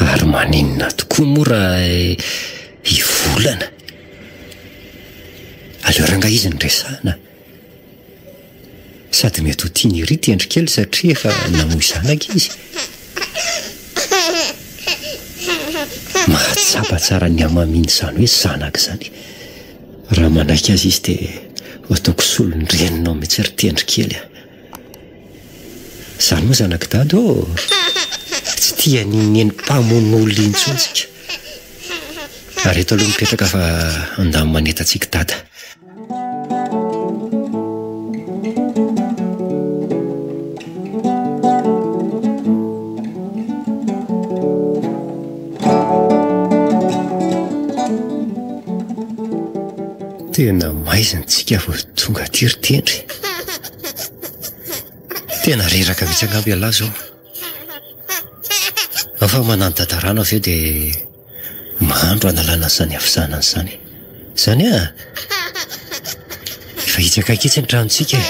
Ary maninona tokoa moa raha hivolana? Aleo rangahy izy no resahana. Sady mety ho tiany ery Tendry kely satria efa namoy zanaka izy. Mahatsapa tsara ny hamamian'izany hoe zanaka izany. Raha manaiky azy izy dia ho ataoko solon-dreninao mihitsy ry Tendry kely a! Izany moa zanak'i Dada ô! Tsy tia an'iny neny mpamono olona iny intsony isika. Ary eto aloha mipetraka fa andao maneta antsika Dada. Tena maizina tsika vao tonga aty ry Tendry. Tena reraka mihitsy angamba ialahy izao. Ao fa manano dadarano avy eo dia mahandro hanalana an'izany havizanana izany. Izany ah! Efa itsy akaiky itsy ny tranontsika e.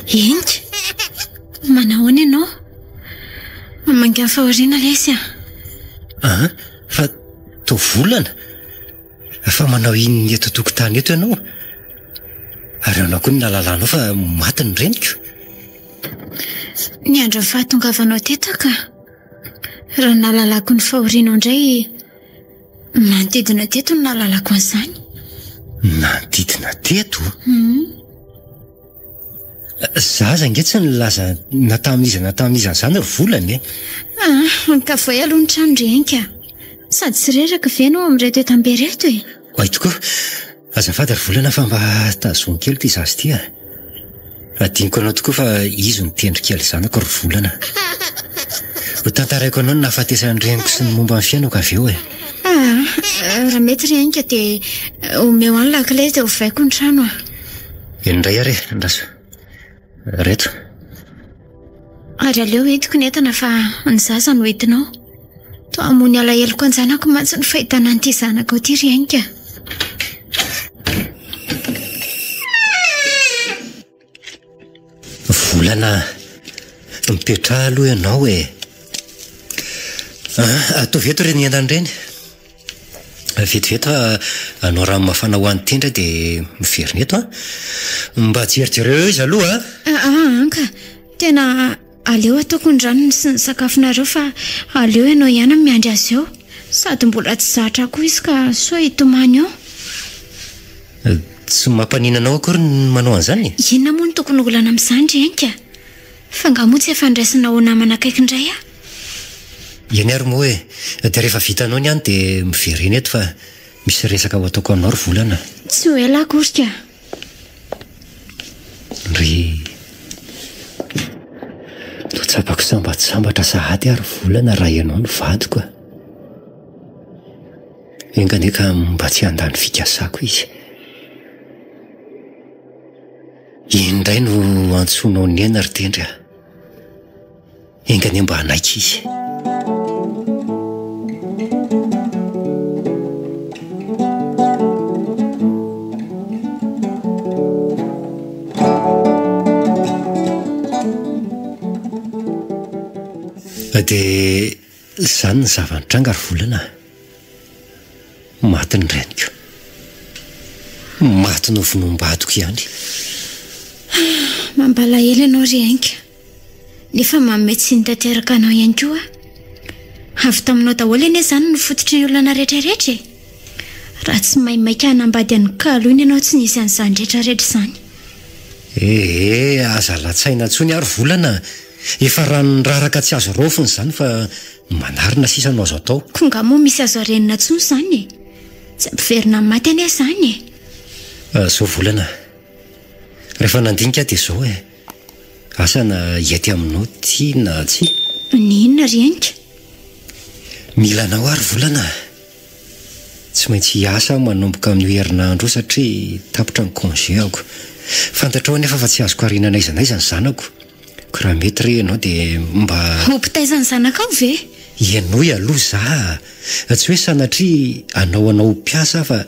Henika, manahoana ianao? Mamangy ny fahoriana lesy ah. Ah, fa toa volana. Fa manao inona eto an-tokotany eto ianao? Ary ahoana koa no nahalalanao fa maty ny reniko? Ny andron'ny fahatongavanao teto aho ka. Raha nahalalako ny fahorianao indray, nanodidina teto no nahalalako an'izany. Nanodidina teto? Hmm. Zaza ange tsy nilaza na tamin'iza na tamin'iza an'izany ry volana e. Ah, ka voay aloha ny trano ry Enka. Sady tsy reraka ve ianao amin'ireto entam-be ireto e? Oay tokoa. Azafady ry volana fa mba tazomy kely ity zaza ity a. Adinoko anao tokoa fa izy no tendry kely zanako ry volana. Ho tantaraiko anao ny nahafatesan'ny reniko sy ny momba ny fiainako avy eo e. Ah, raha mety ry Enka dia omeo any lakile dia ovaiko ny trano a. Eny indray ary e, andraso. Reto. Ary aleo entiko ny entana fa ny zaza no entinao. Toa hamono ny alaheloko an-janako mantsy ny fahitana an'ity zanakao ity ry Henika. Volana, mipetraha aloha ianao e. Ah, ataovy eto ireny entana ireny. Vetivety fa hanao rano mafana ho an'i Tendry dia miverina eto an. Mba jerijereo eo izy aloha an. Ah, ah, anka. Tena aleo ataoko ny ranony sy ny sakafonareo fa aleo ianao ihany no miandry azy eo. Sady mbola tsy zatra koa izy ka sao hitomany eo. Tsy mampanina anao akory ny manao an'izany e? Inona moa no tokony olana amin'izany ry Henika? Fa angaha moa tsy efa ndraisina ho namana akaiky indray aho? Eny ary moa e! Dia rehefa vitanao ny any dia miverena eto fa misy resaka ho ataoko aminao ry Volana. Tsy ho ela akory ka! Ndry. Mahatsapako sambatsambatra sahady aho ry Volana raha ianao no vadiko a! Enga anie ka mba tsy handà ny fikasako izy. Iny indray no antsoinao Neny ry Tendry a! Enga anie mba hanaiky izy. Dia izany ny zava-nitranga ry Volana a! Maty ny reniko. Maty novonoim-badiko ihany. Mampalahelo ianao ry Ainka. Nefa manome tsiny tanteraka anao ihany koa aho. Avy taminao daholo anie izany no fototry ny olana rehetra rehetra e! Raha tsy maimaika hanambady an'i Kalo iny ianao tsy nisy an'izany rehetra rehetra izany. Ee, aza latsaina intsony ary Volana a! Efa rano niraraka tsy azo raofina izany fa ny manarina sisa no azo atao. Ko nga moa misy azo arenina intsony izany e! Tsy ampiverina amin'ny maty anie izany e! Izao Volana a! Rehefa nandinika aho dia izao e! Asa na hiaty aminao ity na tsia. Ny inona ry Henika? Mila anao aho ry Volana a! Tsy maintsy hiasa aho manomboka amin'io herinandro io satria tapitra ny congé-ako. Fantatrao anefa fa tsy azoko ariana n'aiza n'aiza ny zanako. Ko raha mety re ianao dia mba. Ho mpitaiza ny zanakao ve? Henoy aloha za a! Tsy hoe sanatria hanao anao ho mpiasa aho fa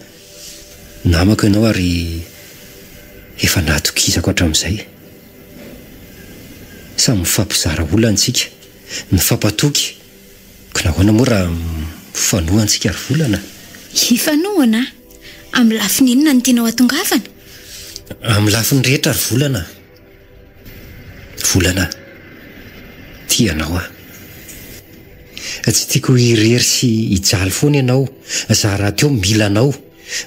namako ianao ary efa natokisako hatramin'izay. Samy mifampizara olana isika, mifampatoky, ko nahoana moa raha mifanohana isika ry volana? Hifanohana? Amin'ny lafiny inona no tianao hatongavana? Amin'ny lafiny rehetra ry volana. Volana, tia anao aho. Tsy tiako ho irery sy hijaly foana ianao, za rahateo mila anao,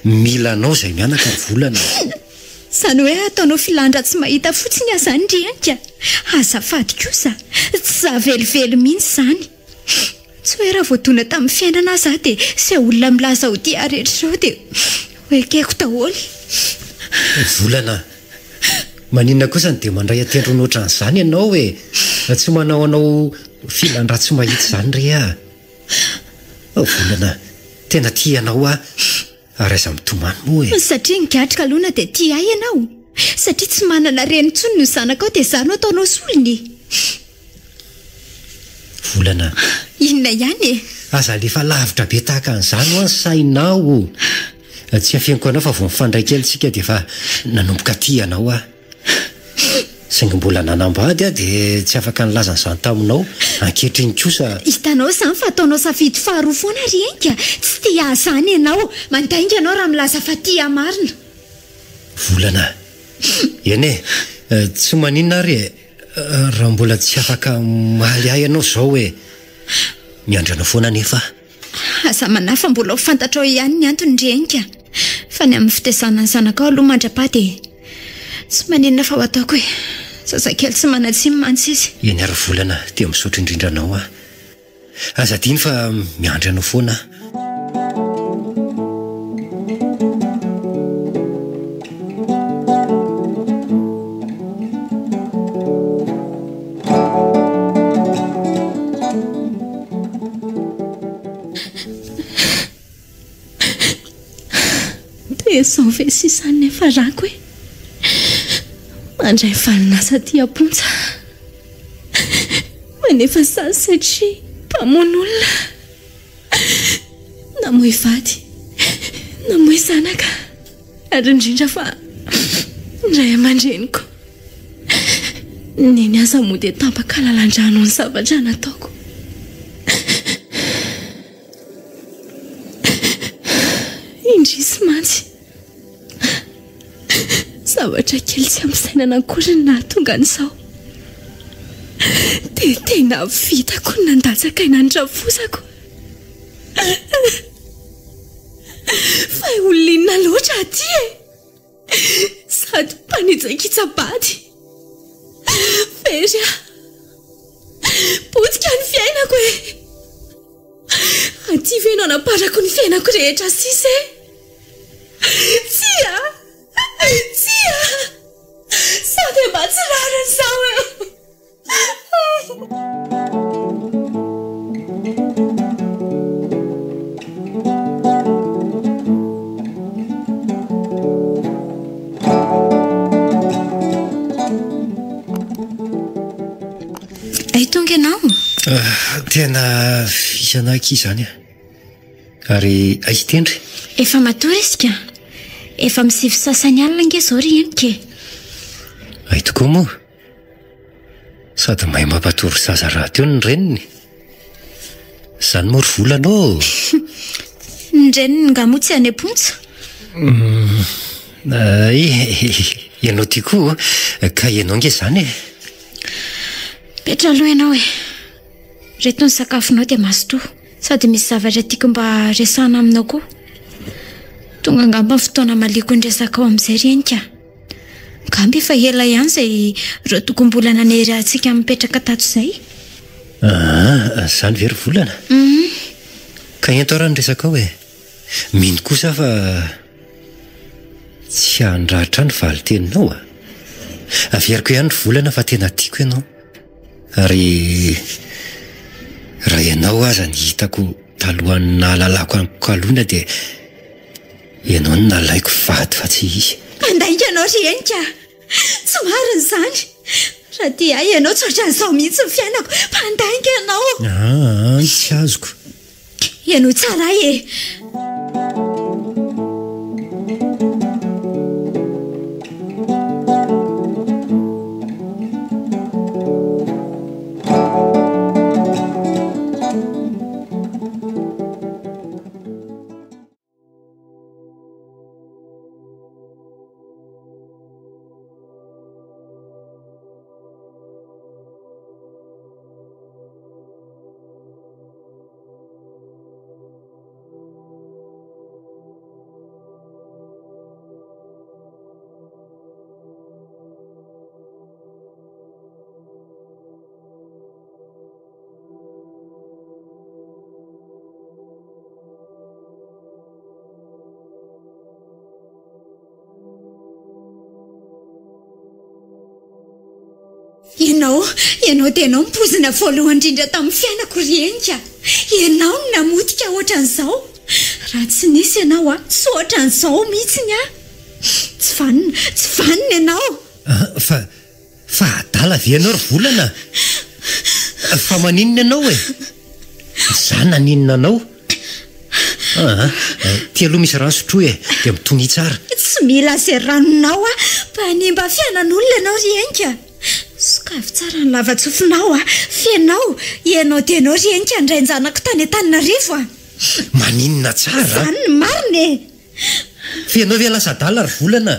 mila anao izay mianaka ry Volana. Izany hoe ataonao filan-draha tsy mahita fotsiny aho izany ry Henika? Azafady kosa, tsy za velively mihitsy izany. Tsy hoe raha voadona tamin'ny fiainana aza aho dia izay olona milaza ho tia ahy rehetra izao dia ho ekeko daholo. Volana, maninona kosa no dia mandray an-tendrony ohatran'izany ianao e? Tsy manao anao filan-dratsy mahitsy izany re aho. Volana, tena tia anao aho ary aza mitomany moa e. Satria nikatroka aloha na dia tia ahy ianao? Satria tsy manana reny intsony ny zanakao dia izaho no ataonao solony? Volana. Inona ihany e? Aza alefa lavitra be tahaka an'izany hoa ny sainao o! Tsy afeniko anao fa vao nifandray kely tsika dia efa nanomboka tia anao aho. Saingy mbola nanambady aho dia tsy afaka nilaza an'izany taminao. Ankehitriny kosa. Hitanao izany fa ataonao safidy faharoa foana ry Henika? Tsy tia ahy izany ianao. Mandainga ianao raha milaza fa tia ahy marina. Volana. Eny e! Tsy maninona ary e! Raha mbola tsy afaka mamaly ahy ianao izao e! Miandry anao foana anefa aho. Aza manahy fa mbola ho fantatrao ihany ny antony ry Henika. Fa ny amin'ny fitaizana ny zanakao aloha mandra-paha dia tsy maninona fa ho ataoko e! Zazakely tsy manan-tsiny mantsy izy. Eny ary Volana, dia misaotra indrindra anao aho. Aza adino fa miandry anao foana aho. Dia izao ve sisa ny niafarako e? Mandray valin'asa aty am-ponja. Manefa sazy satria mpamono olona. Namoy vady, namoy zanaka ary indrindra fa ny ray aman-dreniko. Neny aza moa dia tampaka lalan-drà noho ny zavatra nataoko. Indrisy mantsy. Zavatra kely tsy ampy sainana akory no nahatonga an'izao. Dia tena vitako ny nandatsaka aina ny rafozako. Fa olona inona loatra aty e? Sady mpanitsakitsa-bady. Very aho. Potika ny fiainako e! Aty ve no anaparako ny fiainako rehetra sisa e? Tsia! Tsia! Sao dia mba tsy rariny izao e! Tena vizana akia izany a. Ary aiza Tendry? Efa matory izy ka. Efa amin'ny sivy sasany alina ange izao ry Henika e. Hay tokoa moa. Sady mahay mampatory zaza rahateo ny reniny. Izany moa ry volana ô! Ny reniny nga moa tsy any am-ponja? Hay, ianao ty koa ka ianao ange izany e! Petra aloha ianao e! Reto ny sakafonao dia mazotoa. Sady misy zavatra tiako mba resahana aminao koa. Tonga angamba ny fotoana hamaliako ny resakao amin'izay ry Henika a! Angamba efa ela ihany izay ireo tokom-bola nanery antsika mipetraka tato izay. Aa, izany ve ry Volana? Ka ento ara ny resakao e! Mino kosa aho fa tsy handratra ahy ny valin-teninao a! Averiko ihany ry Volana fa tena tiako ianao. Ary raha ianao aza ny hitako talohan'ny nahalalako an'i Kalona dia ianao no nalaiko vady fa tsy izy. Mpandainga ianao ry Henika a! Tsy marina izany! Raha tia ahy ianao tsy ohatran'izao mihitsy ny fiainako! Mpandainga ianao! Aa, tsy azoko. Henoy tsara ahy e! Ianao, ianao dia ianao no poizina voalohany indrindra tamin'ny fiainako ry Henika. Ianao no namotika ohatran'izao. Raha tsy nisy ianao aho, tsy ohatran'izao mihitsiny aho. Tsy vanona, tsy vanona ianao. Fa, fa adala ve ianao ry Volana? Fa maninona ianao e? Za naninona anao? Aa, ty aloha misy rano sotroy e, dia mitonia tsara. Tsy mila izay ranonao aho, mpanimba fiainan'olona ianao ry Henika. Sokafy tsara ny lava-tsofinao a, f'ianao, ianao dia ianao ry Henika ny rain-janako tany Antananarivo a. Maninona tsara? Izany ny marina e. F'ianao ve lasa adala ry Volana?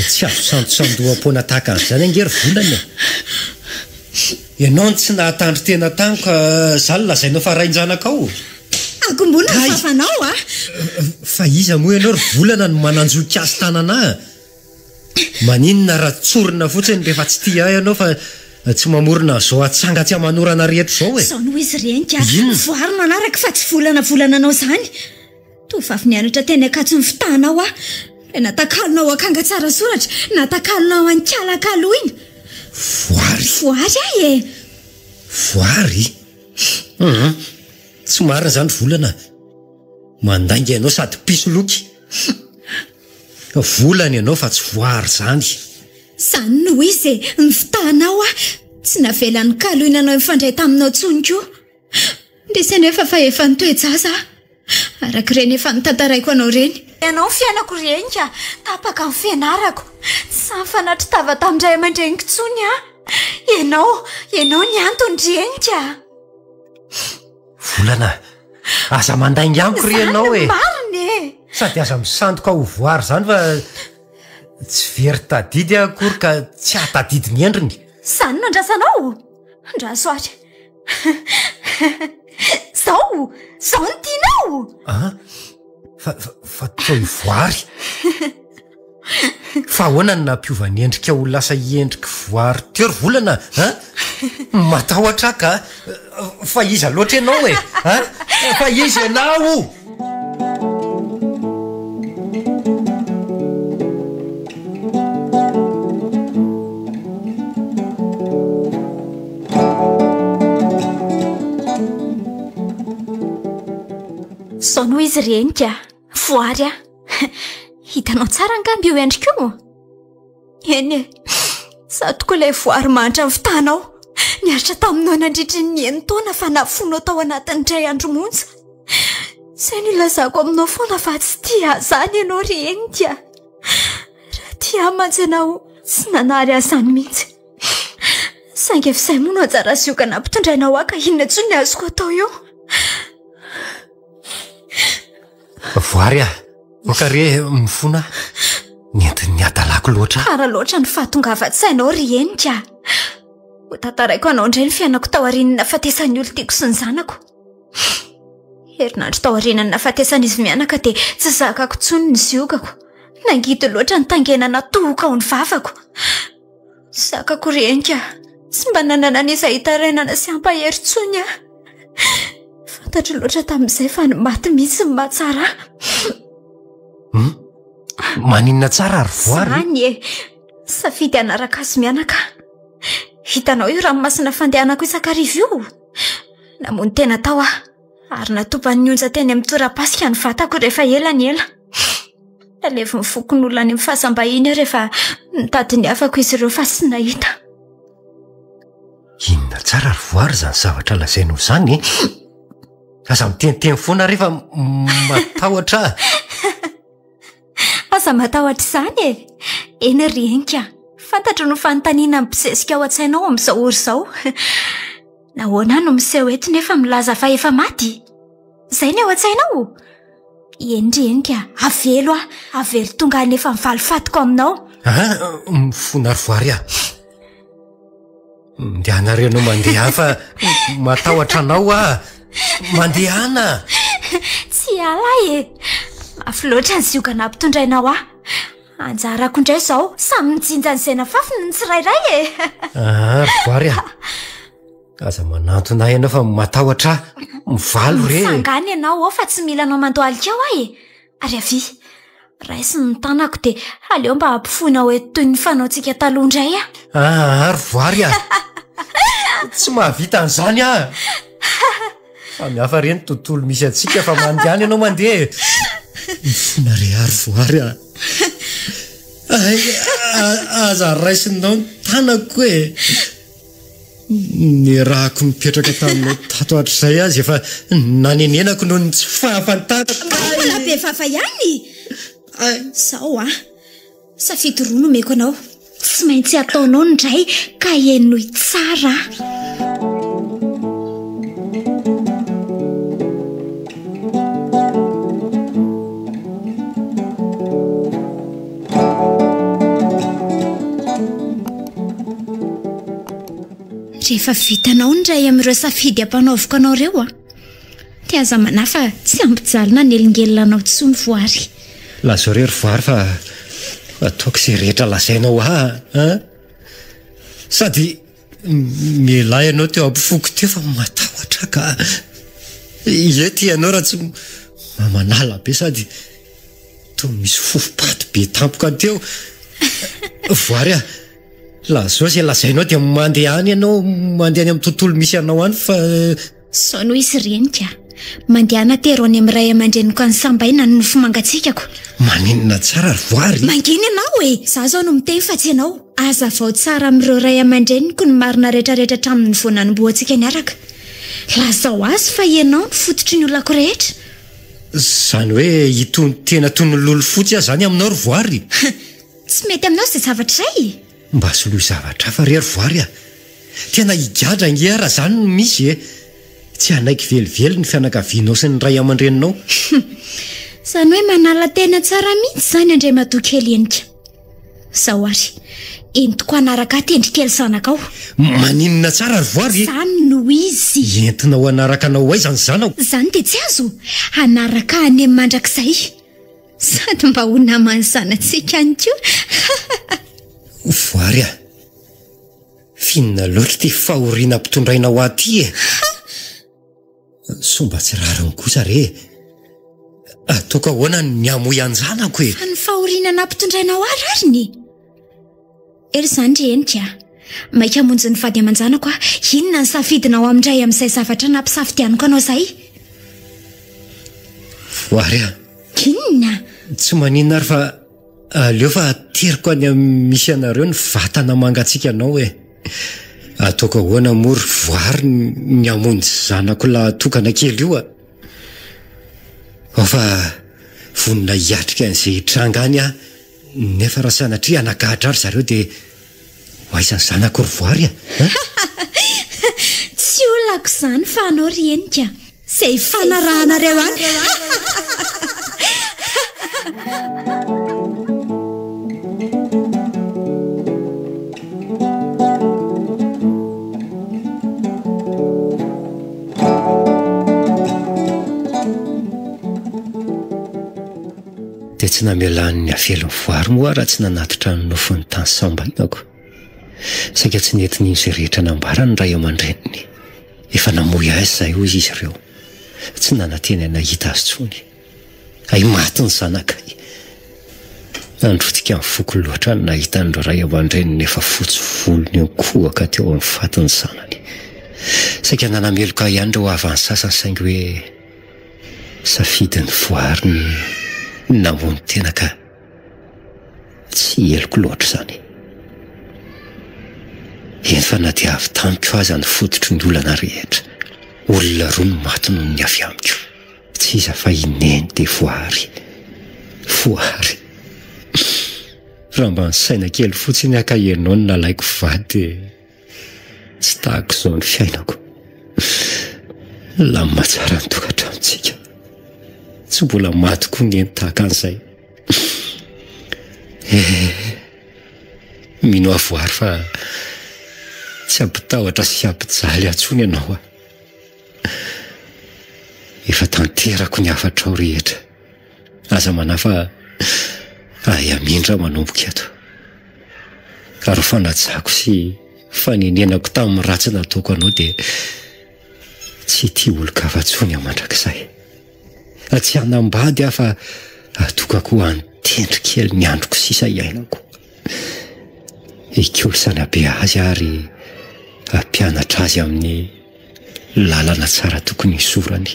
Tsy azo sandosandoham-poana tahaka an'izany ange ry Volana e! Ianao no tsy nahatandry tena tany ka za no lazainao fa rain-janakao? Akombona ny vavanao a! Fa iza moa ianao ry Volana no manan-jo hikasi-tanana ahy? Maninona raha tsorina fotsiny rehefa tsy tia ahy ianao fa tsy mamorona an'izao atsanga tsy aman'orana rehetra izao e! Izao no izy ry Henika a! Inona? Voary manaraka fa tsy volana volana anao izany! Tovovavy nianatra teny Ankatso ny fitahanao aho. Ilay natakalonao akanga tsara soratra, natakalonao ankalakaloina. Voary? Voary ahy e! Voary? Hum, tsy marina izany ry Volana a! Mandainga ianao sady mpisoloky. Volana ianao fa tsy voary izany. Izany no izy e! Ny fitahanao aho, tsy navelan'ny kaloina anao hifandray taminao intsony koa. Indrisy anefa fa efa nitoe-jaza aho, araka ireny efa notantaraiko anao ireny. Ianao ny fiainako ry Henika, tapaka ny fianarako, tsy sahy nifanatri-tava tamin-dray aman-dreniko intsony aho. Ianao, ianao ny antony ry Henika. Volana, aza mandainga amiko ry ianao e! Izany no marina e! Sady aza misandoka ho voary izany fa tsy very tadidy aho akory ka tsy hahatadidy ny endriny. Izany no andrasanao? Andraso ary. Zao! Zao no tianao? An? Fa, fa, fa toa ivoary. Fa ahoana no nampiova ny endrika ho lasa endriky voary teo ry volana an? Matahotra aho ka. Fa iza loatra ianao e? An? Fa iza ianao? Zao no izy ry Henika, voary aho. Hitanao tsara angamba io endriko io? Eny e, za tokoa ilay voary mahantra ny fitanao. Niaritra taminao nandritry ny enin-taona fa nafoinao tao anatin'ny indray andro monja. Izay no ilazako aminao foana fa tsy tia ahy izany ianao ry Henika. Raha tia ahy mantsy ianao, tsy nanary ahy izany mihitsy. Saingy efa izay moa no anjara zioga nampitondrainao ahy ka inona intsony ny azoko atao eo? Voary ah! Oka re mifona aho. Nentin'ny hadalako loatra aho. Tara loatra ny fahatongavan-tsainao ry Henika. Ho tantaraiko anao indray ny fiainako taorian'ny nahafatesan'ny olon-tiako sy ny zanako. Herinandro taorian'ny nahafatesan'izy mianaka dia tsy zakako intsony ny ziogako. Nangidy loatra ny tangenana tohoka ao ny vavako. Zakako ry Henika, tsy mba nanana an'iza hitarainana sy hampahery intsony aho. Fantatro loatra tamin'izay fa ny maty mihitsy no mahatsara ahy. Hum? Maninona tsara ry voary? Izany e! Safidy hanaraka azy mianaka. Hitanao io ranomasina fandehanako isan-kariva io? Namono tena tao aho, ary natopan'ny onja teny amin'ny tora-pasika ny vatako rehefa ela ny ela. Nalevin'ny fokonolona any amin'ny fasam-bahiny aho rehefa nitady ny havako izy ireo fa tsy nahita. Inona tsara ry voary izany zavatra lazainao izany e? Aza miteniteny foana re fa matahotra aho. Aza matahotra izany e! Eny ry Henika, fantatro no fanontaniana mibosesika ao an-tsainao amin'izao ora izao. Nahoana aho no miseho eto nefa milaza fa efa maty? Izay ny ao an-tsainao? Eny ry Henika, avelo aho, avelo tonga hanefa ny valifatiko aminao. Ah, mifona ry voary ah. Mandehana re ianao mandeha fa matahotra anao aho. Mandehana. Tsy hiala aho e. Mafy loatra ny zioga nampitondrainao ahy. Anjarako indray izao, samy mijinja an'izay nafafiny ny tsirairay e. Ah, ry voary ah. Aza manantona ahy ianao fa matahotra aho. Mivalo re. Mitsangana ianao ao fa tsy mila anao mandohalika ao aho e. Ary avia, raiso ny tanako dia aleo mba hampifoinao eto toy ny fanaontsika taloha indray aho. Ah, ry voary ah! Tsy mahavita an'izany aho! Samy hafa re ny tontolo misy antsika fa mandehana ianao mandeha e! Mifona re aho ry voary ah! Ay, aza raisinao ny tanako e! Nirahako nipetraka taminao tato hatrizay aza efa nanenenako noho ny tsy fahafantarako. Mbola be vava ihany! Izao an, safidy roa no omeko anao. Tsy maintsy ataonao ny iray ka henoy tsara an. Rehefa vitanao ny iray amin'ireo safidy ampanaoviko anao ireo an, dia aza manahy fa tsy hampijalina ny elingelina anao intsony Voary. Lazao re ry Voary fa ataoko izay rehetra lazainao ahy an! Sady mialà ianao teo ampofoko teo fa matahotra aho ka. Ie ty ianao raha tsy manala be sady toa misy fofom-paty be tampoka teo. Voary a! Lazao izay lazainao dia mandeha any ianao, mandeha any amin'ny tontolo misy anao any fa. Izao no izy reniko a! Mandehana atero any amin'ny ray aman-dreniko any Sambaina ny nofo mangatsiakako. Maninona tsara ry Voary? Mangina ianao e! Izaho izao no miteny fa tsy ianao. Hazavao tsara amin'ireo ray aman-dreniko ny marina rehetrarehetra hatramin'ny vao nanombohantsika niaraka. Lazao azy fa ianao no fototry ny olako rehetra. Izany hoe hitony tena toy ny lolo fotsy aho izany aminao ry Voary? Tsy mety aminao izay zavatra izay e! Mba soloy zavatra hafa re ry Voary a! Tena higadra ange aho raha izany no misy e! Tsy hanaiky velively ny fianakavianao sy ny ray aman-dreninao. Izany hoe manala tena tsara mihitsy izany Andriamatoa kely Henika. Izao ary, entiko hanaraka ahy tendrikely zanakao. Maninona tsara ry Voary e? Izany no izy. Entinao hanaraka anao ho aiza ny zanako? Izany dia tsy azo! Hanaraka ahy any amin'ny mandrakizay. Sady mba ho naman'ny zanatsika ihany koa. Voary a! F'inona loatra ity fahoriana ampitondrainao ahy ity e? Soa mba tsy rariny kosa re e! Ataoko ahoana ny hamoy an-janako e? Fa ny fahoriana nampitondrainao ahy rariny e! Ry izany ry Henika a! Maika hamonjy ny vady aman-janako aho. Inona ny safidinao amindray amin'izay zavatra nampisafidianiko anao izay? Voary a! Inona? Tsy maninona ary fa aleo fa ateriko any amin'ny misy anareo ny vatana mangatsiaka anao e! Ataoko ahoana moa ry voary ny hamonjy zanako lahy tokana kely io a? Ao fa vonona hiatrika an'izay hitranga any aho nefa raha sanatria hanagadra ahy ry zareo dia ho aiza ny zanako ry voary a? Tsy olako izany fa anao ry Henika. Izay ifanarahanareo any. Dia tsy namelany ny havelon'ny voary moa aho raha tsy nanatitra ny nofony tany Sambainako. Saika tsy nety nino izay rehetra nambarany ny ray aman-dreniny. Efa namoy azy izahay hoy izy ireo. Tsy nanantena ny hahita azy intsony. Hay maty ny zanakay. Nandrotsika ny foko loatra ny nahita an'ireo ray aman-dreniny efa fotsy volo niankohoka teo amin'ny fatin'ny zanany. Saika nanameloka ahy ihany ireo havany sasany saingy hoe safidin'ny voary ny namono tena ka tsy heloko loatra izany. Eny fa na dia avy tamiko aza ny fototry ny olana rehetra, olona roa no maty noho ny avy amiko. Tsy iza fa i Neny dia voary. Voary. Raha mba nisaina kely fotsiny aho ka ianao no nalaiko vady dia tsy tahaka izao ny fiainako. Lamina tsara ny tokantranontsika. Tsy mbola maty koa Neny tahaka an'izay. Eh, mino aho voary fa tsy hampitahotra sy hampijaly ahy intsony ianao ah. Efa tanterako ny hafatrao rehetra. Aza manahy fa ahy hamindra manomboka eto. Ary ho fanajako sy fanenenako tamin'ny ratsy nataoko anao dia tsy hitia olon-kafa intsony aho mandrakizay. Tsy hanambady aho fa atokako ho an'i Tendry kely ny androko sisa iainako. Hikolo sy hanabe azy aho ary hampianatra azy amin'ny lalana tsara tokony hizorany.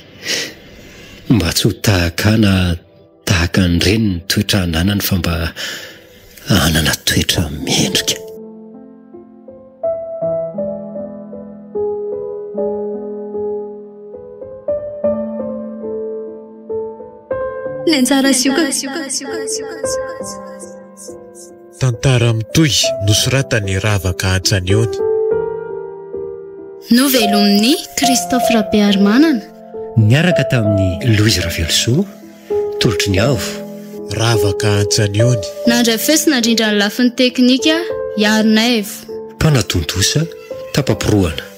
Mba tsy ho tahaka ahy na tahaka ny reniny ny toetra ananany fa mba hanana toetra mendrika. Ny anjara zioga. Tantara mitohy nosoratan'i Ravaka Hatsaniony. Novelomin'i Christophe Rabearimanana. Niaraka tamin'i Louise Ravelosoa, Tolotry ny Avo. Ravaka Hatsaniony. Nandray feo sy nandrindra ny lafiny teknika, Iarinaivo. Mpanatontosa, tapa-porohana.